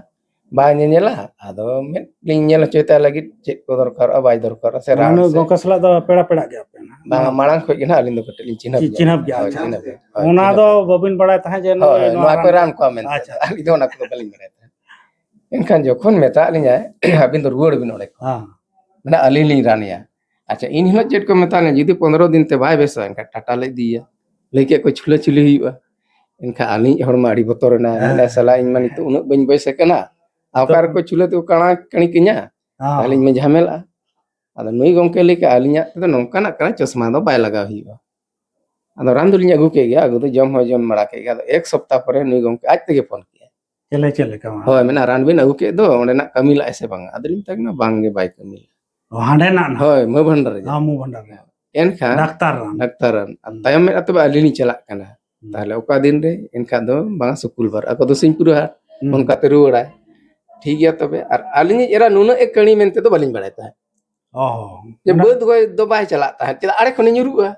ᱵᱟᱭ ᱧᱮᱧᱮᱞᱟ, ᱟᱫᱚ ᱢᱮᱫ ᱞᱤᱧ ᱧᱮᱞ ᱦᱚᱪᱚᱭ ᱛᱟᱭ ᱞᱟᱹᱜᱤᱫ, ᱪᱮᱫ ᱠᱚ ᱫᱚᱨᱠᱟᱨᱚᱜᱼᱟ, ᱵᱟᱭ ᱫᱚᱨᱠᱟᱨᱚᱜᱼᱟ, ᱥᱮ ᱨᱟᱱ ᱢᱟᱱᱮ ᱥᱮ" ᱜᱚᱝᱠᱮ ᱥᱟᱞᱟᱜ ᱫᱚ ᱯᱮᱲᱟ ᱯᱮᱲᱟᱜ ᱜᱮᱭᱟ ᱯᱮ ᱱᱟᱦᱟᱜ? ᱵᱟᱝᱟ, ᱢᱟᱲᱟᱝ ᱠᱷᱚᱡ ᱜᱮ ᱱᱟᱦᱟᱜ ᱟᱹᱞᱤᱧ ᱫᱚ ᱠᱟᱹᱴᱤᱡ ᱞᱤᱧ ᱪᱤᱱᱦᱟᱹᱯ ᱪᱤ-, ᱧᱚᱜ ᱪᱤᱱᱦᱟᱹᱯ ᱜᱮᱭᱟ᱾ ᱜᱮᱭᱟ, ᱦᱳᱭ, ᱟᱪᱪᱷᱟ᱾ ᱪᱤᱱᱦᱟᱹᱯ ᱜᱮ᱾ ᱦᱳᱭ, ᱚᱱᱟ ᱪᱤᱱᱦᱟᱹᱯ ᱫᱚ ᱜᱮ᱾ ᱵᱟᱹᱵᱤᱱ ᱵᱟᱲᱟᱭ ᱛᱟᱦᱮᱸᱫ ᱡᱮ ᱱᱚᱣᱟ ᱦᱳᱭ, ᱦᱳᱭ, ᱨᱟᱱ ᱱᱚᱣᱟ ᱠᱚ ᱠᱟᱱᱟ ᱨᱟᱱ ᱢᱮᱱᱛᱮ? ᱢᱮᱱᱛᱮ? ᱟᱪᱪᱷᱟ᱾ ᱟᱹᱞᱤᱧ ᱫᱚ ᱚᱱᱟ ᱠᱚᱫᱚ ᱵᱟᱹᱞᱤᱧ ᱵᱟᱲᱟᱭ ᱛᱟᱦᱮᱸᱫ᱾ ᱮᱱᱠᱷᱟᱱ ᱡᱚᱠᱷᱚᱱ ᱢᱮᱛᱟᱜ ᱞᱤᱧᱟᱭ, "ᱟᱹᱵᱤᱱ ᱫᱚ ᱨᱩᱣᱟᱹᱲ ᱵᱤᱱ ᱚᱸᱰᱮ ᱠᱷᱚᱱ᱾ ᱦᱮᱸ᱾ ᱢᱟᱱᱮ ᱟᱹᱞᱤᱧ ᱞᱤᱧ ᱨᱟᱱᱮᱭᱟ᱾" ᱟᱪᱪᱷᱟ, ᱤᱱ ᱦᱤᱞᱳᱜ ᱪᱮᱫ ᱠᱚ ᱢᱮᱛᱟ ᱞᱤᱧᱟ, ᱡᱩᱫᱤ ᱯᱚᱱᱫᱽᱨᱚ ᱫᱤᱱ ᱛᱮ ᱵᱟᱭ ᱵᱮᱥᱟ, ᱮᱱᱠᱷᱟᱱ ᱴᱟᱴᱟ ᱞᱮ ᱤᱫᱤᱭᱮᱭᱟ᱾ ᱞᱟᱹᱭ ᱠᱮᱫ ᱠᱚ ᱪᱷᱩᱞᱟᱹ ᱪᱷᱩᱞᱤ ᱦᱩᱭᱩᱜᱼᱟ᱾ ᱮᱱᱠᱷᱟᱱ ᱟᱹᱞᱤᱧ ᱦᱚᱲᱢᱟ ᱟᱹᱰᱤ ᱵᱚᱛᱚᱨ ᱮᱱᱟ᱾ ᱦᱮᱸ᱾ ᱢᱮᱱᱫᱟ, "ᱥᱟᱞᱟ, ᱤᱧ ᱢᱟ ᱱᱤᱛᱚᱜ ᱩᱱᱟᱹᱜ ᱵᱟᱹᱧ ᱵᱚᱭᱮᱥ ᱟᱠᱟᱱᱟ᱾ ᱟᱨ ᱚᱠᱟ ᱛᱚ ᱨᱮᱠᱚ ᱪᱷᱩᱞᱟᱹ ᱛᱮᱠᱚ ᱠᱟᱬᱟ ᱠᱟᱹᱬᱤ ᱠᱟᱹᱧᱟ? ᱦᱮᱸ᱾ ᱛᱟᱦᱞᱮ ᱤᱧ ᱢᱟ ᱡᱷᱟᱢᱮᱞᱟᱜᱼᱟ᱾" ᱟᱫᱚ ᱱᱩᱭ ᱜᱚᱝᱠᱮ ᱞᱟᱹᱭ ᱠᱮᱜᱼᱟ, "ᱟᱹᱞᱤᱧᱟᱜ ᱛᱮᱫᱚ ᱱᱚᱝᱠᱟᱱᱟᱜ ᱠᱟᱱᱟ, ᱪᱚᱥᱢᱟ ᱫᱚ ᱵᱟᱭ ᱞᱟᱜᱟᱣ ᱦᱩᱭᱩᱜᱼᱟ᱾" ᱟᱫᱚ ᱨᱟᱱ ᱫᱚᱞᱤᱧ ᱟᱹᱜᱩ ᱠᱮᱫ ᱜᱮᱭᱟ, ᱟᱹᱜᱩ ᱫᱚ ᱡᱚᱢ ᱦᱚᱸ ᱡᱚᱢ ᱵᱟᱲᱟ ᱠᱮᱫ ᱜᱮᱭᱟ᱾ ᱟᱫᱚ ᱮᱠ ᱥᱚᱯᱛᱟᱦ ᱯᱚᱨᱮ ᱱᱩᱭ ᱜᱚᱝᱠᱮ ᱟᱡ ᱛᱮᱜᱮ ᱯᱷᱳᱱ ᱠᱮᱜᱼᱟ᱾ ᱪᱮᱫ ᱞᱮ-, ᱪᱮᱫ ᱞᱮᱠᱟ ᱢᱟ? ᱦᱳᱭ, ᱢᱮᱱᱟ, "ᱨᱟᱱ ᱵᱤᱱ ᱟᱹᱜᱩ ᱠᱮᱫ ᱫᱚ, ᱚᱸᱰᱮᱱᱟᱜ ᱠᱟᱹᱢᱤ ᱞᱟᱜᱼᱟᱭ ᱥᱮ ᱵᱟᱝᱟ?" ᱟᱫᱚᱞᱤᱧ ᱢᱮᱛᱟᱭ ᱠᱟᱱᱟ, "ᱵᱟᱝ ᱜᱮ, ᱵᱟᱭ ᱠᱟᱹᱢᱤ ᱞᱟᱜᱼᱟ᱾" ᱚ, ᱦᱟᱸᱰᱮᱱᱟᱜ ᱱᱟᱜ? ᱦᱳᱭ, ᱢᱟᱹ ᱵᱷᱟᱱᱰᱟᱨ ᱨᱮ᱾ ᱦᱮᱸ, ᱢᱩ ᱵᱷᱟᱱᱰᱟᱨ ᱨᱮ᱾ ᱰᱟᱠᱛᱟᱨ ᱨᱟᱱ᱾ ᱰᱟᱠᱛᱟᱨ ᱨᱟᱱ᱾ ᱟᱨ ᱦᱮᱸ᱾ ᱛᱟᱭᱚᱢ ᱢᱮᱫ ᱛᱚᱵᱮ ᱟᱹᱞᱤᱧ ᱞᱤᱧ ᱪᱟᱞᱟᱜ ᱠᱟᱱᱟ᱾ ᱦᱩᱸ᱾ ᱛᱟᱦᱞᱮ ᱚᱠᱟ ᱫᱤᱱ ᱨᱮ? ᱮᱱᱠᱷᱟᱱ ᱫᱚ ᱵᱟᱝᱟ, ᱥᱩᱠᱩᱞ ᱵᱟᱨ᱾ ᱟᱠᱚ ᱫᱚ ᱥᱤᱧ ᱯᱩᱨᱟᱹ ᱦᱟᱴ᱾ ᱦᱩᱸ᱾ ᱚᱱᱠᱟᱛᱮ ᱨᱩᱣᱟᱹᱲᱟᱭ᱾ ᱴᱷᱤᱠ ᱜᱮᱭᱟ ᱛᱚᱵᱮ᱾ ᱟᱨ ᱟᱹᱞᱤᱧᱤᱡ ᱮᱨᱟ ᱱᱩᱱᱟᱹᱜ ᱮ ᱠᱟᱹᱲᱤ ᱢᱮᱱᱛᱮ ᱫᱚ ᱵᱟᱹᱞᱤᱧ ᱵᱟᱲᱟᱭ ᱛᱟᱦᱮᱸᱫ᱾ ᱚ ᱦᱚᱸ᱾ ᱡᱮ ᱢᱟᱱᱮ ᱵᱟᱹᱫᱽ ᱜᱚᱭ ᱫᱚ ᱵᱟᱭ ᱪᱟᱞᱟᱜ ᱛᱟᱦᱮᱸᱫ, ᱪᱮᱫᱟᱜ ᱟᱲᱮ ᱠᱷᱚᱱᱮ ᱧᱩᱨᱩᱜᱼᱟ᱾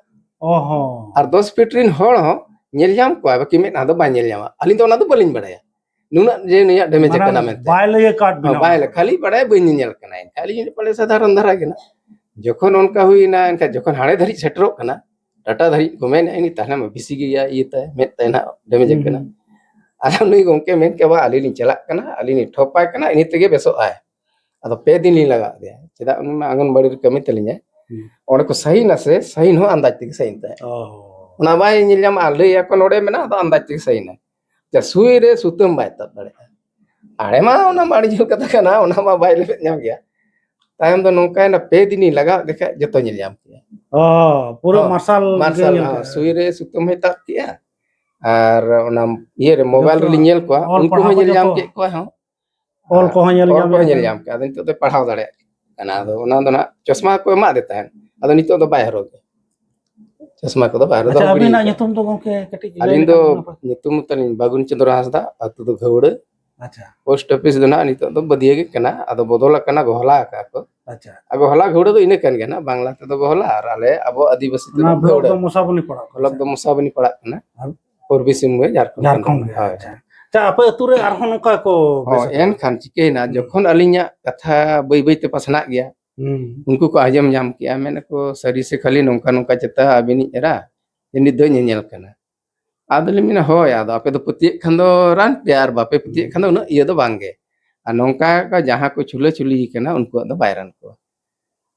ᱚ ᱦᱚᱸ᱾ ᱟᱨ ᱫᱚᱥ ᱯᱷᱤᱴ ᱨᱤᱱ ᱦᱚᱲ ᱦᱚᱸ ᱧᱮᱞ ᱧᱟᱢ ᱠᱚᱣᱟ, ᱵᱟᱹᱠᱤ ᱢᱮᱫᱦᱟ ᱫᱚ ᱵᱟᱭ ᱧᱮᱞ ᱧᱟᱢᱟ᱾ ᱟᱹᱞᱤᱧ ᱫᱚ ᱚᱱᱟ ᱫᱚ ᱵᱟᱹᱞᱤᱧ ᱵᱟᱲᱟᱭᱟ, ᱱᱩᱱᱟᱹᱜ ᱡᱮ ᱱᱩᱭᱟᱜ ᱰᱮᱢᱮᱡᱽ ᱢᱟᱱᱮ ᱟᱠᱟᱱᱟ ᱢᱮᱱᱛᱮ᱾ ᱵᱟᱭ ᱞᱟᱹᱭ ᱟᱠᱟᱫ ᱵᱤᱱᱟ ᱦᱚᱸ, ᱵᱟᱭ ᱚᱱᱟ ᱞᱟᱹᱭ, ᱫᱚ᱾ ᱠᱷᱟᱹᱞᱤ ᱵᱟᱲᱟᱭᱟ ᱵᱟᱹᱧ ᱧᱮᱧᱮᱞ ᱠᱟᱱᱟ᱾ ᱮᱱᱠᱷᱟᱱ ᱟᱹᱞᱤᱧ ᱯᱟᱞᱮ ᱥᱟᱫᱷᱟᱨᱚᱱ ᱫᱷᱟᱨᱟ ᱜᱮ ᱱᱟᱜ᱾ ᱡᱚᱠᱷᱚᱱ ᱚᱱᱠᱟ ᱦᱩᱭᱱᱟ, ᱮᱱᱠᱷᱟᱱ ᱡᱚᱠᱷᱚᱱ ᱦᱟᱸᱰᱮ ᱫᱷᱟᱹᱨᱤᱡ ᱥᱮᱴᱮᱨᱚᱜ ᱠᱟᱱᱟ, ᱴᱟᱴᱟ ᱫᱷᱟᱹᱨᱤᱡ ᱠᱚ ᱢᱮᱱᱮᱫᱼᱟ, ᱩᱱᱤ ᱛᱟᱦᱞᱮ ᱢᱟ ᱵᱮᱥᱤ ᱜᱮᱭᱟ, ᱤᱭᱟᱹ ᱛᱟᱭ, ᱢᱮᱫ ᱛᱟᱭ ᱱᱟᱜ ᱰᱮᱢᱮᱡᱽ ᱦᱩᱸ, ᱟᱠᱟᱱᱟ᱾ ᱦᱩᱸ᱾ ᱟᱫᱚ ᱱᱩᱭ ᱜᱚᱢᱠᱮ ᱢᱮᱱ ᱠᱮᱫ, "ᱵᱟ, ᱟᱹᱞᱤᱧ ᱞᱤᱧ ᱪᱟᱞᱟᱜ ᱠᱟᱱᱟ, ᱟᱹᱞᱤᱧ ᱞᱤᱧ ᱴᱷᱚᱯᱟᱭ ᱠᱟᱱᱟ, ᱤᱱᱟᱹ ᱛᱮᱜᱮ ᱵᱮᱥᱚᱜ ᱟᱭ᱾" ᱟᱫᱚ ᱯᱮ ᱫᱤᱱ ᱞᱤᱧ ᱞᱟᱜᱟᱣ ᱟᱫᱮᱭᱟ, ᱪᱮᱫᱟᱜ ᱩᱱᱤ ᱢᱟ ᱟᱝᱜᱚᱱᱵᱟᱲᱤ ᱨᱮ ᱠᱟᱹᱢᱤ ᱛᱟᱹᱞᱤᱧᱟᱭ᱾ ᱦᱩᱸ᱾ ᱚᱸᱰᱮ ᱠᱚ ᱥᱟᱭᱤᱱᱟ ᱥᱮ, ᱥᱟᱭᱤᱱ ᱦᱚᱸ ᱟᱱᱫᱟᱡᱽ ᱛᱮᱜᱮ ᱥᱟᱭᱤᱱ ᱛᱟᱦᱮᱸᱫ᱾ ᱚ᱾ ᱚᱱᱟ ᱵᱟᱭ ᱧᱮᱞ ᱧᱟᱢᱟ, ᱟᱨ ᱞᱟᱹᱭ ᱟᱠᱚ ᱱᱚᱰᱮ ᱢᱮᱱᱟᱜᱼᱟ, ᱟᱫᱚ ᱟᱱᱫᱟᱡᱽ ᱛᱮᱜᱮ ᱥᱟᱭᱤᱱᱟᱭ᱾ ᱡᱟ ᱥᱩᱭ ᱨᱮ ᱥᱩᱛᱟᱹᱢ ᱵᱟᱭ ᱛᱟᱵ ᱫᱟᱲᱮᱭᱟᱜᱼᱟ᱾ ᱟᱲᱮ ᱢᱟ ᱚᱱᱟ ᱢᱟ ᱟᱹᱰᱤ ᱡᱷᱟᱹᱞ ᱠᱟᱛᱷᱟ ᱠᱟᱱᱟ, ᱚᱱᱟ ᱢᱟ ᱵᱟᱭ ᱞᱮᱵᱮᱫ ᱧᱟᱢ ᱜᱮᱭᱟ᱾ ᱛᱟᱭᱚᱢ ᱫᱚ ᱱᱚᱝᱠᱟᱭᱮᱱᱟ, ᱯᱮ ᱫᱤᱱᱤᱧ ᱞᱟᱜᱟᱣ ᱞᱮᱠᱷᱟᱡ ᱡᱚᱛᱚ ᱧᱮᱞ ᱧᱟᱢ ᱠᱮᱭᱟ᱾ ᱚ, ᱯᱩᱨᱟᱹ ᱦᱚᱸ, ᱢᱟᱨᱥᱟᱞ ᱜᱮ ᱢᱟᱨᱥᱟᱞ, ᱧᱮᱞ ᱦᱚᱸ, ᱠᱮᱫᱟ᱾ ᱥᱩᱭ ᱨᱮ ᱥᱩᱛᱟᱹᱢ ᱦᱚᱸᱭ ᱛᱟᱵ ᱠᱮᱜᱼᱟ, ᱟᱨ ᱚᱱᱟ ᱤᱭᱟᱹ ᱨᱮ ᱢᱳᱵᱟᱭᱤᱞ ᱡᱚᱛᱚ ᱨᱮᱞᱤᱧ ᱧᱮᱞ ᱠᱚᱣᱟ, ᱚᱞ ᱩᱱᱠᱩ ᱯᱟᱲᱦᱟᱣ ᱦᱚᱸ ᱠᱚ ᱧᱮᱞ ᱧᱟᱢ ᱡᱚᱛᱚ᱾ ᱠᱮᱫ ᱠᱚᱣᱟ ᱦᱚᱸ᱾ ᱚᱞ ᱠᱚᱦᱚᱸ ᱧᱮᱞ ᱚᱞ ᱧᱟᱢ ᱠᱚᱦᱚᱸ ᱧᱮᱞ ᱠᱮᱫᱟ᱾ ᱧᱟᱢ ᱠᱮᱫᱟ, ᱟᱫᱚ ᱱᱤᱛᱚᱜ ᱫᱚᱭ ᱯᱟᱲᱦᱟᱣ ᱫᱟᱲᱮᱭᱟᱜ ᱠᱟᱱᱟ᱾ ᱟᱫᱚ ᱚᱱᱟ ᱫᱚ ᱱᱟᱜ ᱪᱚᱥᱢᱟ ᱠᱚ ᱮᱢᱟᱫᱮ ᱛᱟᱦᱮᱸᱫ, ᱟᱫᱚ ᱱᱤᱛᱚᱜ ᱫᱚ ᱵᱟᱭ ᱦᱚᱨᱚᱜᱟ᱾ ᱪᱚᱥᱢᱟ ᱠᱚᱫᱚ ᱵᱟᱭ ᱦᱚᱨᱚᱜᱟ, ᱟᱪᱪᱷᱟ, ᱫᱚᱦᱚ ᱜᱤᱰᱤ ᱟᱹᱵᱤᱱᱟᱜ ᱠᱟᱜᱼᱟ᱾ ᱧᱩᱛᱩᱢ ᱫᱚ ᱜᱚᱢᱠᱮ ᱠᱟᱹᱴᱤᱡ ᱞᱟᱹᱭ ᱟᱹᱞᱤᱧ ᱞᱮᱠᱷᱟᱱ ᱫᱚ ᱱᱟᱯᱟᱭ᱾ ᱧᱩᱛᱩᱢ ᱛᱟᱹᱞᱤᱧ ᱵᱟᱹᱜᱩᱱ ᱪᱚᱸᱫᱽᱨᱚ ᱦᱟᱸᱥᱫᱟ, ᱟᱹᱛᱩ ᱫᱚ ᱜᱷᱟᱹᱣᱲᱟᱹ, ᱟᱪᱪᱷᱟ, ᱯᱳᱥᱴ ᱚᱯᱷᱤᱥ ᱫᱚ ᱱᱟᱜ ᱱᱤᱛᱚᱜ ᱫᱚ ᱵᱟᱹᱫᱤᱭᱟᱹ ᱜᱮ ᱠᱟᱱᱟ, ᱟᱫᱚ ᱵᱚᱫᱚᱞ ᱟᱠᱟᱱᱟ, ᱜᱚᱦᱞᱟ ᱟᱠᱟᱫ ᱠᱚ᱾ ᱟᱪᱪᱷᱟ᱾ ᱟᱨ ᱜᱚᱦᱞᱟ ᱜᱷᱟᱹᱣᱲᱟᱹ ᱫᱚ ᱤᱱᱟᱹ ᱠᱟᱱ ᱜᱮᱭᱟ ᱱᱟᱜ, ᱵᱟᱝᱞᱟ ᱛᱮᱫᱚ ᱜᱚᱦᱞᱟ ᱟᱨ ᱟᱞᱮ ᱟᱵᱚ ᱟᱹᱫᱤᱵᱟᱹᱥᱤ ᱛᱮᱫᱚ ᱚᱱᱟ ᱵᱞᱚᱠ ᱜᱷᱟᱹᱣᱲᱟᱹ᱾ ᱫᱚ ᱢᱚᱥᱟᱵᱚᱱᱤ ᱯᱟᱲᱟᱜ ᱠᱟᱱᱟ ᱵᱞᱚᱠ ᱥᱮ? ᱫᱚ ᱢᱚᱥᱟᱵᱚᱱᱤ ᱯᱟᱲᱟᱜ ᱠᱟᱱᱟ, ᱟᱨ? ᱯᱩᱨᱵᱤ ᱥᱤᱝᱵᱷᱩᱢ, ᱡᱷᱟᱲᱠᱷᱚᱸᱰ ᱠᱟᱱ ᱡᱷᱟᱲᱠᱷᱚᱸᱰ ᱛᱟᱵᱚᱱᱟ᱾ ᱜᱮ, ᱦᱳᱭ᱾ ᱟᱪᱪᱷᱟ᱾ ᱟᱪᱪᱷᱟ, ᱟᱯᱮ ᱟᱹᱛᱩ ᱨᱮ ᱟᱨᱦᱚᱸ ᱱᱚᱝᱠᱟ ᱠᱚ ᱦᱳᱭ, ᱵᱮᱥ ᱟᱠᱟᱱᱟ? ᱮᱱᱠᱷᱟᱱ ᱪᱤᱠᱟᱹᱭᱮᱱᱟ, ᱡᱚᱠᱷᱚᱱ ᱟᱹᱞᱤᱧᱟᱜ ᱠᱟᱛᱷᱟ ᱵᱟᱹᱭ ᱵᱟᱹᱭ ᱛᱮ ᱯᱟᱥᱱᱟᱜ ᱜᱮᱭᱟ, ᱦᱩᱸ᱾ ᱩᱱᱠᱩ ᱠᱚ ᱟᱸᱡᱚᱢ ᱧᱟᱢ ᱠᱮᱜᱼᱟ, ᱢᱮᱱᱟᱠᱚ, "ᱥᱟᱹᱨᱤ ᱥᱮ ᱠᱷᱟᱹᱞᱤ ᱱᱚᱝᱠᱟ ᱱᱚᱝᱠᱟ ᱪᱮᱛᱟ ᱟᱹᱵᱤᱱᱤᱡ ᱮᱨᱟ ᱡᱟᱹᱱᱤᱡ ᱫᱚᱭ ᱧᱮᱧᱮᱞ ᱠᱟᱱᱟ?" ᱟᱫᱚᱞᱤᱧ ᱢᱮᱱᱟ, "ᱦᱳᱭ, ᱟᱫᱚ ᱟᱯᱮ ᱫᱚ ᱯᱟᱹᱛᱭᱟᱹᱜ ᱠᱷᱟᱱ ᱫᱚ ᱨᱟᱱ ᱯᱮ, ᱟᱨ ᱵᱟᱯᱮ ᱯᱟᱹᱛᱭᱟᱹᱜ ᱠᱷᱟᱱ ᱫᱚ ᱩᱱᱟᱹᱜ ᱤᱭᱟᱹ ᱫᱚ ᱵᱟᱝ ᱜᱮ᱾ ᱟᱨ ᱱᱚᱝᱠᱟ ᱠᱚ ᱡᱟᱦᱟᱸ ᱠᱚ ᱪᱷᱩᱞᱟᱹ ᱪᱷᱩᱞᱤ ᱠᱟᱱᱟ, ᱩᱱᱠᱩᱣᱟᱜ ᱫᱚ ᱵᱟᱭ ᱨᱟᱱ ᱠᱚᱣᱟ᱾"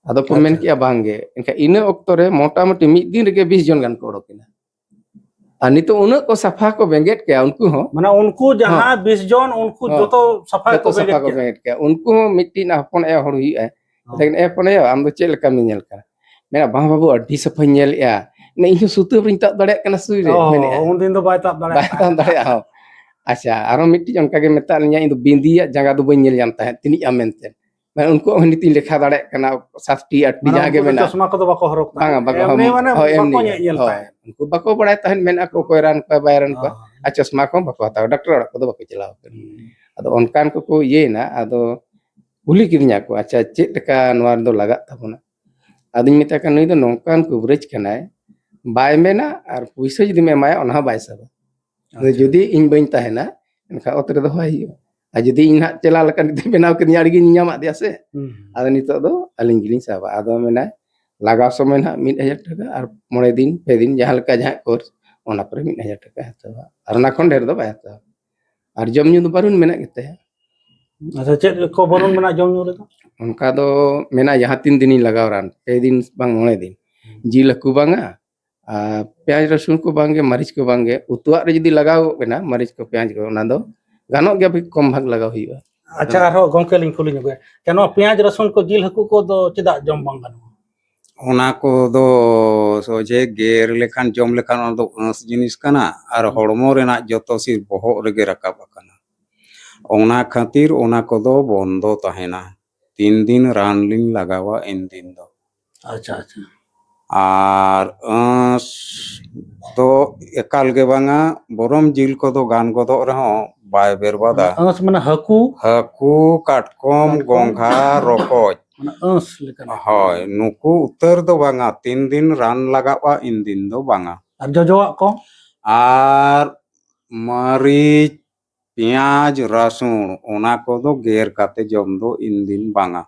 ᱟᱫᱚ ᱠᱚ ᱢᱮᱱ ᱟᱪᱪᱷᱟ᱾ ᱠᱮᱜᱼᱟ, "ᱵᱟᱝ ᱜᱮ᱾" ᱮᱱᱠᱷᱟᱱ ᱤᱱᱟᱹ ᱚᱠᱛᱚ ᱨᱮ ᱢᱚᱴᱟᱢᱩᱴᱤ ᱢᱤᱫ ᱫᱤᱱ ᱨᱮᱜᱮ ᱵᱤᱥ ᱡᱚᱱ ᱜᱟᱱ ᱠᱚ ᱚᱰᱚᱠ ᱮᱱᱟ᱾ ᱟᱨ ᱱᱤᱛᱚᱜ ᱩᱱᱟᱹᱜ ᱠᱚ ᱥᱟᱯᱷᱟ ᱠᱚ ᱵᱮᱸᱜᱮᱫ ᱠᱮᱜᱼᱟ ᱩᱱᱠᱩ ᱦᱚᱸ᱾ ᱢᱟᱱᱮ ᱩᱱᱠᱩ ᱡᱟᱦᱟᱸ ᱵᱤᱥ ᱡᱚᱱ, ᱩᱱᱠᱩ ᱦᱚᱸ᱾ ᱡᱚᱛᱚ ᱥᱟᱯᱷᱟ ᱡᱚᱛᱚ ᱠᱚ ᱥᱟᱯᱷᱟ ᱵᱮᱸᱜᱮᱫ ᱠᱚ ᱠᱮᱫᱟ᱾ ᱵᱮᱸᱜᱮᱫ ᱠᱮᱜᱼᱟ᱾ ᱩᱱᱠᱩ ᱦᱚᱸ ᱢᱤᱫᱴᱤᱡ ᱦᱚᱯᱚᱱ ᱮᱨᱟ ᱦᱚᱲ ᱦᱩᱭᱩᱜᱼᱟᱭ᱾ ᱦᱚᱸ᱾ ᱢᱮᱛᱟᱭ ᱠᱟᱱᱟ, "ᱮ ᱦᱚᱯᱚᱱ ᱮᱨᱟ, ᱟᱢ ᱫᱚ ᱪᱮᱫ ᱞᱮᱠᱟᱢ ᱧᱮᱧᱮᱞ ᱠᱟᱱᱟ?" ᱢᱮᱱᱟ, "ᱵᱟᱝ ᱵᱟᱹᱵᱩ, ᱟᱹᱰᱤ ᱥᱟᱯᱷᱟᱧ ᱧᱮᱞᱮᱜᱼᱟ᱾ ᱢᱮᱱᱟ, ᱤᱧ ᱦᱚᱸ ᱥᱩᱛᱟᱹᱢ ᱨᱤᱧ ᱛᱟᱵ ᱫᱟᱲᱮᱭᱟᱜ ᱠᱟᱱᱟ ᱥᱩᱭ ᱨᱮ", ᱚ, ᱢᱮᱱᱮᱜᱼᱟᱭ᱾ ᱩᱱᱫᱤᱱ ᱫᱚ ᱵᱟᱭ ᱛᱟᱵ ᱫᱟᱲᱮᱭᱟᱜ ᱵᱟᱭ ᱛᱟᱵ ᱫᱟᱲᱮᱭᱟᱜᱼᱟ, ᱦᱚᱸ᱾ ᱟᱪᱪᱷᱟ, ᱟᱨᱦᱚᱸ ᱢᱤᱫᱴᱤᱡ ᱚᱱᱠᱟ ᱜᱮ ᱢᱮᱛᱟᱜ ᱞᱤᱧᱟ, "ᱤᱧ ᱫᱚ ᱵᱤᱱᱫᱤᱭᱟᱜ ᱡᱟᱸᱜᱟ ᱫᱚ ᱵᱟᱹᱧ ᱧᱮᱞ ᱧᱟᱢ ᱛᱟᱦᱮᱸᱫ, ᱛᱤᱱᱤᱡ ᱟᱢ?" ᱢᱮᱱᱛᱮ᱾ ᱢᱟᱱᱮ ᱩᱱᱠᱩᱣᱟᱜ ᱦᱚᱸ ᱱᱤᱛᱤᱧ ᱞᱮᱠᱷᱟ ᱫᱟᱲᱮᱭᱟᱜ ᱠᱟᱱᱟ, ᱥᱟᱛᱴᱤ, ᱟᱴᱴᱤ, ᱢᱟᱱᱮ ᱡᱟᱦᱟᱸ ᱜᱮ ᱩᱱᱠᱩ ᱫᱚ ᱢᱮᱱᱟᱜᱼᱟ᱾ ᱪᱚᱥᱢᱟ ᱠᱚᱫᱚ ᱵᱟᱠᱚ ᱦᱚᱨᱚᱜ ᱛᱟᱦᱮᱸᱫ᱾ ᱵᱟᱝᱟ, ᱵᱟᱠᱚ ᱮᱢᱱᱤ ᱦᱚᱨᱚᱜ-, ᱢᱟᱱᱮ ᱦᱳᱭ, ᱵᱟᱠᱚ ᱮᱢᱱᱤ, ᱧᱮᱧᱮᱞ ᱦᱳᱭ᱾ ᱛᱟᱦᱮᱸᱫ᱾ ᱩᱱᱠᱩ ᱵᱟᱠᱚ ᱵᱟᱲᱟᱭ ᱛᱟᱦᱮᱸᱫ ᱢᱮᱱᱟᱜ ᱠᱚ ᱚᱠᱚᱭ ᱨᱟᱱ ᱠᱚᱣᱟ, ᱵᱟᱭ ᱨᱟᱱ ᱠᱚᱣᱟ᱾ ᱦᱳᱭ᱾ ᱟᱨ ᱪᱚᱥᱢᱟ ᱠᱚᱦᱚᱸ ᱵᱟᱠᱚ ᱦᱟᱛᱟᱣᱟ, ᱰᱟᱠᱴᱚᱨ ᱚᱲᱟᱜ ᱠᱚᱫᱚ ᱵᱟᱠᱚ ᱪᱟᱞᱟᱣ ᱠᱟᱱᱟ᱾ ᱦᱩᱸ᱾ ᱟᱫᱚ ᱚᱱᱠᱟᱱ ᱠᱚᱠᱚ ᱤᱭᱟᱹᱭᱮᱱᱟ, ᱟᱫᱚ ᱠᱩᱞᱤ ᱠᱤᱫᱤᱧᱟ ᱠᱚ, "ᱟᱪᱪᱷᱟ, ᱪᱮᱫ ᱞᱮᱠᱟ ᱱᱚᱣᱟ ᱨᱮᱫᱚ ᱞᱟᱜᱟᱜ ᱛᱟᱵᱚᱱᱟ?" ᱟᱫᱚᱧ ᱢᱮᱛᱟᱭ ᱠᱟᱱᱟ, "ᱱᱩᱭ ᱫᱚ ᱱᱚᱝᱠᱟᱱ ᱠᱩᱵᱨᱟᱹᱡ ᱠᱟᱱᱟᱭ, ᱵᱟᱭ ᱢᱮᱱᱟ ᱟᱨ ᱯᱩᱭᱥᱟᱹ ᱡᱩᱫᱤᱢ ᱮᱢᱟᱭᱟ, ᱚᱱᱟ ᱦᱚᱸ ᱵᱟᱭ ᱥᱟᱵᱟ᱾ ᱟᱫᱚ ᱟᱪᱪᱷᱟ᱾ ᱡᱩᱫᱤ ᱤᱧ ᱵᱟᱹᱧ ᱛᱟᱦᱮᱱᱟ, ᱮᱱᱠᱷᱟᱱ ᱚᱛ ᱨᱮ ᱫᱚᱦᱚᱭ ᱦᱩᱭᱩᱜᱼᱟ᱾ ᱟᱨ ᱡᱩᱫᱤ ᱤᱧ ᱦᱟᱸᱜ ᱪᱮᱞᱟ ᱞᱮᱠᱟ ᱱᱤᱛᱚᱜ ᱵᱮᱱᱟᱣ ᱠᱤᱫᱤᱧᱟ, ᱟᱹᱰᱤ ᱜᱤᱧ ᱧᱟᱢᱟᱫ ᱫᱮᱭᱟ ᱥᱮ᱾ ᱦᱩᱸ᱾ ᱟᱫᱚ ᱱᱤᱛᱚᱜ ᱫᱚ ᱟᱹᱞᱤᱧ ᱜᱮᱞᱤᱧ ᱥᱟᱵᱟ᱾" ᱟᱫᱚ ᱢᱮᱱᱟᱭ, ᱞᱟᱜᱟᱣ ᱥᱚᱢᱚᱭ ᱱᱟᱦᱟᱜ ᱢᱤᱫ ᱦᱟᱡᱟᱨ ᱴᱟᱠᱟ ᱟᱨ ᱢᱚᱬᱮ ᱫᱤᱱ, ᱯᱮ ᱫᱤᱱ, ᱡᱟᱦᱟᱸ ᱞᱮᱠᱟ ᱡᱟᱦᱟᱸ ᱠᱳᱨᱥ, ᱚᱱᱟ ᱯᱚᱨᱮ ᱢᱤᱫ ᱦᱟᱡᱟᱨ ᱴᱟᱠᱟᱭ ᱦᱟᱛᱟᱣᱟ᱾ ᱟᱨ ᱚᱱᱟ ᱠᱷᱚᱱ ᱰᱷᱮᱨ ᱫᱚ ᱵᱟᱭ ᱦᱟᱛᱟᱣᱟ᱾ ᱟᱨ ᱡᱚᱢ ᱧᱩ ᱫᱚ ᱵᱟᱨᱚᱱ ᱢᱮᱱᱟᱜ ᱜᱮᱛᱟᱭᱟ᱾ ᱟᱪᱪᱷᱟ, ᱪᱮᱫ ᱠᱚ ᱵᱟᱨᱚᱱ ᱢᱮᱱᱟᱜᱼᱟ ᱡᱚᱢ ᱧᱩ ᱨᱮᱫᱚ? ᱚᱱᱠᱟ ᱫᱚ ᱢᱮᱱᱟ, ᱡᱟᱦᱟᱸ ᱛᱤᱱ ᱫᱤᱱᱤᱧ ᱞᱟᱜᱟᱣ ᱨᱟᱱ, ᱯᱮ ᱫᱤᱱ ᱵᱟᱝ ᱢᱚᱬᱮ ᱫᱤᱱ, ᱦᱩᱸ᱾ ᱡᱤᱞ ᱦᱟᱹᱠᱩ ᱵᱟᱝᱟ, ᱟᱨ ᱯᱮᱸᱭᱟᱡᱽ ᱨᱟᱹᱥᱩᱱ ᱠᱚ ᱵᱟᱝᱜᱮ, ᱢᱟᱹᱨᱤᱪ ᱠᱚ ᱵᱟᱝᱜᱮ, ᱩᱛᱩᱣᱟᱜ ᱨᱮ ᱡᱩᱫᱤ ᱞᱟᱜᱟᱣ ᱜᱚᱫ ᱮᱱᱟ ᱢᱟᱹᱨᱤᱪ ᱠᱚ, ᱯᱮᱸᱭᱟᱡᱽ ᱠᱚ, ᱚᱱᱟ ᱫᱚ ᱜᱟᱱᱚᱜ ᱜᱮᱭᱟ, ᱠᱚᱢ ᱵᱷᱟᱜᱽ ᱞᱟᱜᱟᱣ ᱦᱩᱭᱩᱜᱼᱟ᱾ ᱟᱪᱪᱷᱟ, ᱟᱨᱦᱚᱸ ᱜᱚᱝᱠᱮ ᱞᱤᱧ ᱠᱩᱞᱤ ᱧᱚᱜᱮ, ᱟᱪᱪᱷᱟ, ᱱᱚᱣᱟ ᱯᱮᱸᱭᱟᱡᱽ ᱨᱟᱹᱥᱩᱱ ᱠᱚ, ᱡᱤᱞ ᱦᱟᱹᱠᱩ ᱠᱚᱫᱚ ᱪᱮᱫᱟᱜ ᱡᱚᱢ ᱵᱟᱝ ᱜᱟᱱᱚᱜᱼᱟ? ᱚᱱᱟ ᱠᱚᱫᱚ ᱥᱚᱡᱷᱮ ᱜᱮᱨ ᱞᱮᱠᱷᱟᱱ, ᱡᱚᱢ ᱞᱮᱠᱷᱟᱱ ᱚᱱᱟ ᱫᱚ ᱟᱹᱥ ᱡᱤᱱᱤᱥ ᱠᱟᱱᱟ, ᱟᱨ ᱦᱚᱲᱢᱚ ᱨᱮᱱᱟᱜ ᱡᱚᱛᱚ ᱥᱤᱨ ᱵᱚᱦᱚᱜ ᱨᱮᱜᱮ ᱨᱟᱠᱟᱵ ᱟᱠᱟᱱᱟ᱾ ᱚᱱᱟ ᱠᱷᱟᱹᱛᱤᱨ ᱚᱱᱟ ᱠᱚᱫᱚ ᱵᱚᱱᱫᱚ ᱛᱟᱦᱮᱱᱟ᱾ ᱛᱤᱱ ᱫᱤᱱ ᱨᱟᱱ ᱞᱤᱧ ᱞᱟᱜᱟᱣᱟ ᱤᱱ ᱫᱤᱱ ᱫᱚ᱾ ᱟᱪᱪᱷᱟ, ᱟᱪᱪᱷᱟ᱾ ᱟᱨ ᱟᱹᱥ ᱫᱚ ᱮᱠᱟᱞ ᱜᱮ ᱵᱟᱝᱟ, ᱵᱚᱨᱚᱢ ᱡᱤᱞ ᱠᱚᱫᱚ ᱜᱟᱱ ᱜᱚᱫᱚᱜ ᱨᱮᱦᱚᱸ ᱵᱟᱭ ᱵᱮᱨᱵᱟᱫᱟ᱾ ᱢᱟᱱᱮ ᱟᱹᱥ ᱢᱟᱱᱮ ᱦᱟᱹᱠᱩ? ᱦᱟᱹᱠᱩ, ᱠᱟᱴᱠᱚᱢ, ᱠᱟᱴᱠᱚᱢ᱾ ᱜᱚᱸᱜᱷᱟ, ᱨᱚᱠᱚᱡ᱾ ᱢᱟᱱᱮ ᱟᱹᱥ ᱞᱮᱠᱟᱱᱟᱜ᱾ ᱦᱳᱭ, ᱱᱩᱠᱩ ᱩᱛᱟᱹᱨ ᱫᱚ ᱵᱟᱝᱟ, ᱛᱤᱱ ᱫᱤᱱ ᱨᱟᱱ ᱞᱟᱜᱟᱜᱼᱟ ᱤᱱ ᱫᱤᱱ ᱫᱚ ᱵᱟᱝᱟ᱾ ᱟᱨ ᱡᱚᱡᱚᱣᱟᱜ ᱠᱚ? ᱟᱨ ᱢᱟᱹᱨᱤᱪ, ᱯᱮᱸᱭᱟᱡᱽ, ᱨᱟᱹᱥᱩᱱ, ᱚᱱᱟ ᱠᱚᱫᱚ ᱜᱮᱨ ᱠᱟᱛᱮ ᱡᱚᱢ ᱫᱚ ᱤᱱ ᱫᱤᱱ ᱵᱟᱝᱟ᱾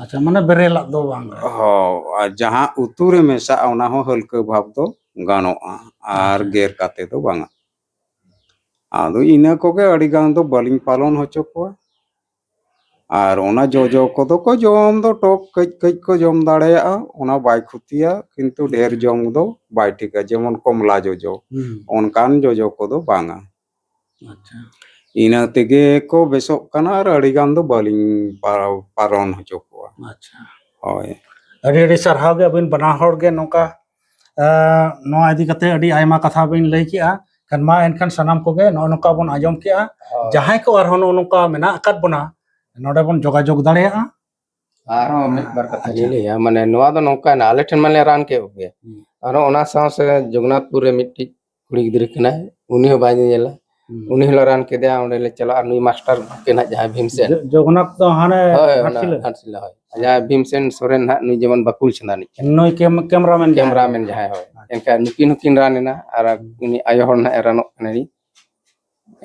ᱟᱪᱪᱷᱟ, ᱢᱟᱱᱮ ᱵᱮᱨᱮᱞᱟᱜ ᱫᱚ ᱵᱟᱝ ᱜᱟᱱᱚᱜᱼᱟ᱾ ᱦᱚᱸ, ᱟᱨ ᱡᱟᱦᱟᱸ ᱩᱛᱩ ᱨᱮ ᱢᱮᱥᱟᱜᱼᱟ, ᱚᱱᱟ ᱦᱚᱸ ᱦᱟᱹᱞᱠᱟᱹ ᱵᱷᱟᱵᱽ ᱫᱚ ᱜᱟᱱᱚᱜᱼᱟ, ᱟᱨ ᱟᱪᱪᱷᱟ᱾ ᱜᱮᱨ ᱠᱟᱛᱮ ᱫᱚ ᱵᱟᱝᱟ᱾ ᱟᱫᱚ ᱤᱱᱟᱹ ᱠᱚᱜᱮ ᱟᱹᱰᱤ ᱜᱟᱱ ᱫᱚ ᱵᱟᱹᱞᱤᱧ ᱯᱟᱞᱚᱱ ᱦᱚᱪᱚ ᱠᱚᱣᱟ᱾ ᱟᱨ ᱚᱱᱟ ᱡᱚᱡᱚ ᱠᱚᱫᱚ ᱠᱚ ᱡᱚᱢ ᱫᱚ ᱴᱚᱠ ᱠᱟᱹᱡ ᱠᱟᱹᱡ ᱠᱚ ᱡᱚᱢ ᱫᱟᱲᱮᱭᱟᱜᱼᱟ, ᱚᱱᱟ ᱵᱟᱭ ᱠᱷᱚᱛᱤᱭᱟ, ᱠᱤᱱᱛᱩ ᱰᱷᱮᱨ ᱡᱚᱢ ᱫᱚ ᱵᱟᱭ ᱴᱷᱤᱠᱟ, ᱡᱮᱢᱚᱱ ᱠᱚᱢᱞᱟ ᱡᱚᱡᱚ, ᱦᱩᱸ᱾ ᱚᱱᱠᱟᱱ ᱡᱚᱡᱚ ᱠᱚᱫᱚ ᱵᱟᱝᱟ᱾ ᱟᱪᱪᱷᱟ᱾ ᱤᱱᱟᱹ ᱛᱮᱜᱮ ᱠᱚ ᱵᱮᱥᱚᱜ ᱠᱟᱱᱟ, ᱟᱨ ᱟᱹᱰᱤ ᱜᱟᱱ ᱫᱚ ᱵᱟᱹᱞᱤᱧ ᱯᱟ-, ᱯᱟᱨᱚᱱ ᱦᱚᱪᱚ ᱠᱚᱣᱟ᱾ ᱟᱪᱪᱷᱟ᱾ ᱦᱳᱭ᱾ ᱟᱹᱰᱤ ᱟᱹᱰᱤ ᱥᱟᱨᱦᱟᱣ ᱜᱮ, ᱟᱹᱵᱤᱱ ᱵᱟᱱᱟ ᱦᱚᱲ ᱜᱮ ᱱᱚᱝᱠᱟ, ᱮᱸ, ᱱᱚᱣᱟ ᱤᱫᱤ ᱠᱟᱛᱮ ᱟᱹᱰᱤ ᱟᱭᱢᱟ ᱠᱟᱛᱷᱟ ᱵᱤᱱ ᱞᱟᱹᱭ ᱠᱮᱜᱼᱟ᱾ ᱠᱷᱟᱱ ᱢᱟ ᱮᱱᱠᱷᱟᱱ ᱥᱟᱱᱟᱢ ᱠᱚᱜᱮ ᱱᱚᱜᱼᱚ ᱱᱚᱝᱠᱟ ᱵᱚᱱ ᱟᱸᱡᱚᱢ ᱠᱮᱜᱼᱟ᱾ ᱦᱳᱭ᱾ ᱡᱟᱦᱟᱸᱭ ᱠᱚ ᱟᱨᱦᱚᱸ ᱱᱚᱜᱼᱚ ᱱᱚᱝᱠᱟ ᱢᱮᱱᱟᱜ ᱟᱠᱟᱫ ᱵᱚᱱᱟ, ᱱᱚᱰᱮ ᱵᱚᱱ ᱡᱳᱜᱟᱡᱳᱜᱽ ᱫᱟᱲᱮᱭᱟᱜᱼᱟ᱾ ᱟᱨᱦᱚᱸ ᱢᱤᱫ ᱵᱟᱨ ᱠᱟᱛᱷᱟ ᱟᱪᱪᱷᱟ᱾ ᱞᱤᱧ ᱞᱟᱹᱭᱟ, ᱢᱟᱱᱮ ᱱᱚᱣᱟ ᱫᱚ ᱱᱚᱝᱠᱟᱭᱮᱱᱟ, ᱟᱞᱮ ᱴᱷᱮᱱ ᱢᱟᱞᱮ ᱨᱟᱱ ᱠᱮᱫ ᱠᱚᱜᱮ᱾ ᱦᱩᱸ᱾ ᱟᱨᱦᱚᱸ ᱚᱱᱟ ᱥᱟᱶ ᱥᱮ ᱡᱚᱜᱚᱱᱱᱟᱛᱷᱯᱩᱨ ᱨᱮ ᱢᱤᱫᱴᱤᱡ ᱠᱩᱲᱤ ᱜᱤᱫᱽᱨᱟᱹ ᱠᱟᱱᱟᱭ, ᱩᱱᱤ ᱦᱚᱸ ᱵᱟᱭ ᱧᱮᱧᱮᱞᱟ᱾ ᱦᱩᱸ᱾ ᱩᱱᱤ ᱦᱚᱸᱞᱮ ᱨᱟᱱ ᱠᱮᱫᱮᱭᱟ, ᱚᱸᱰᱮ ᱞᱮ ᱪᱟᱞᱟᱜᱼᱟ, ᱱᱩᱭ ᱢᱟᱥᱴᱟᱨ ᱜᱚᱢᱠᱮ ᱱᱟᱦᱟᱜ ᱡᱟᱦᱟᱸᱭ ᱵᱷᱤᱢᱥᱮᱱ᱾ ᱡᱚ-, ᱡᱚᱜᱚᱱᱱᱟᱛᱷ ᱫᱚ ᱦᱟᱱᱮ ᱦᱳᱭ, ᱚᱱᱟ ᱜᱷᱟᱴᱥᱤᱞᱟᱹ? ᱜᱷᱟᱴᱥᱤᱞᱟᱹ, ᱦᱳᱭ᱾ ᱡᱟᱦᱟᱸᱭ ᱵᱷᱤᱢᱥᱮᱱ ᱥᱚᱨᱮᱱ ᱱᱟᱦᱟᱜ, ᱱᱩᱭ ᱡᱮᱢᱚᱱ ᱵᱟᱠᱩᱲ ᱪᱷᱟᱸᱫᱟ ᱨᱤᱱᱤᱡ ᱠᱟᱱᱟᱭ᱾ ᱱᱩᱭ ᱠᱮᱢ-, ᱠᱮᱢᱨᱟᱢᱮᱱ ᱡᱟᱦᱟᱸᱭ᱾ ᱠᱮᱢᱨᱟᱢᱮᱱ ᱡᱟᱦᱟᱸᱭ, ᱦᱳᱭ᱾ ᱟᱪᱪᱷᱟ᱾ ᱮᱱᱠᱷᱟᱱ ᱱᱩᱠᱤᱱ ᱦᱚᱸᱠᱤᱱ ᱨᱟᱱ ᱮᱱᱟ, ᱟᱨ ᱩᱱᱤ ᱟᱭᱳ ᱦᱚᱲ ᱱᱟᱦᱟᱜ ᱮ ᱨᱟᱱᱚᱜ ᱠᱟᱱᱟ᱾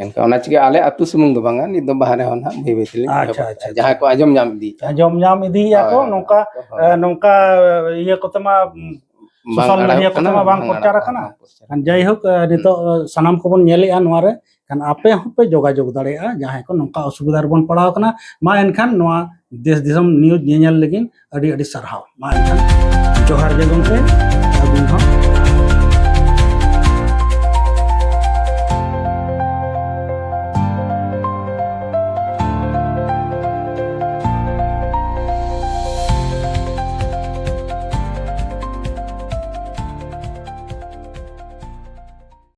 ᱮᱱᱠᱷᱟᱱ ᱚᱱᱟ ᱪᱤᱠᱟᱹ ᱟᱞᱮ ᱟᱹᱛᱩ ᱥᱩᱢᱩᱝ ᱫᱚ ᱵᱟᱝᱟ, ᱱᱤᱛ ᱫᱚ ᱵᱟᱦᱨᱮ ᱦᱚᱸ ᱱᱟᱦᱟᱜ ᱵᱟᱹᱭ ᱵᱟᱹᱭ ᱛᱮᱞᱤᱧ ᱟᱪᱪᱷᱟ, ᱮᱦᱚᱵ ᱟᱪᱪᱷᱟ, ᱟᱠᱟᱫᱼᱟ᱾ ᱡᱟᱦᱟᱸᱭ ᱟᱪᱪᱷᱟ᱾ ᱠᱚ ᱟᱸᱡᱚᱢ ᱧᱟᱢ ᱤᱫᱤᱭᱮᱫᱼᱟ᱾ ᱟᱸᱡᱚᱢ ᱧᱟᱢ ᱤᱫᱤᱭᱮᱫᱼᱟ ᱠᱚ, ᱦᱳᱭ, ᱱᱚᱝᱠᱟ, ᱦᱳᱭ᱾ ᱮ, ᱱᱚᱝᱠᱟ, ᱮ, ᱤᱭᱟᱹ ᱠᱚᱛᱮ ᱢᱟ, ᱩᱸ, ᱵᱟᱝ ᱥᱳᱥᱟᱞ ᱟᱲᱟᱜᱚᱜ ᱢᱤᱰᱤᱭᱟ ᱠᱚᱛᱮ ᱠᱟᱱᱟ, ᱢᱟ ᱵᱟᱝ ᱵᱟᱝ ᱯᱨᱚᱪᱟᱨ ᱟᱲᱟᱜᱚᱜ ᱟᱠᱟᱱᱟ᱾ ᱠᱟᱱᱟ, ᱵᱟᱝ ᱯᱨᱚᱪᱟᱨ ᱠᱟᱱᱟ᱾ ᱡᱟᱭᱦᱳᱠ, ᱮ, ᱱᱤᱛᱚᱜ, ᱦᱩᱸ᱾ ᱮ, ᱥᱟᱱᱟᱢ ᱠᱚᱵᱚᱱ ᱧᱮᱞᱮᱫᱼᱟ ᱱᱚᱣᱟ ᱨᱮ, ᱠᱷᱟᱱ ᱟᱯᱮ ᱦᱚᱸᱯᱮ ᱡᱳᱜᱟᱡᱳᱜᱽ ᱫᱟᱲᱮᱭᱟᱜᱼᱟ, ᱡᱟᱦᱟᱸᱭ ᱠᱚ ᱱᱚᱝᱠᱟ ᱚᱥᱩᱵᱤᱫᱷᱟ ᱨᱮᱵᱚᱱ ᱯᱟᱲᱟᱣ ᱟᱠᱟᱱᱟ᱾ ᱢᱟ ᱮᱱᱠᱷᱟᱱ ᱱᱚᱣᱟ ᱫᱮᱥ ᱫᱤᱥᱚᱢ ᱱᱤᱭᱩᱡᱽ ᱧᱮᱧᱮᱞ ᱞᱟᱹᱜᱤᱫ ᱟᱹᱰᱤ ᱟᱹᱰᱤ ᱥᱟᱨᱦᱟᱣ᱾ ᱢᱟ ᱮᱱᱠᱷᱟᱱ ᱡᱚᱦᱟᱨ ᱜᱮ ᱜᱚᱢᱠᱮ᱾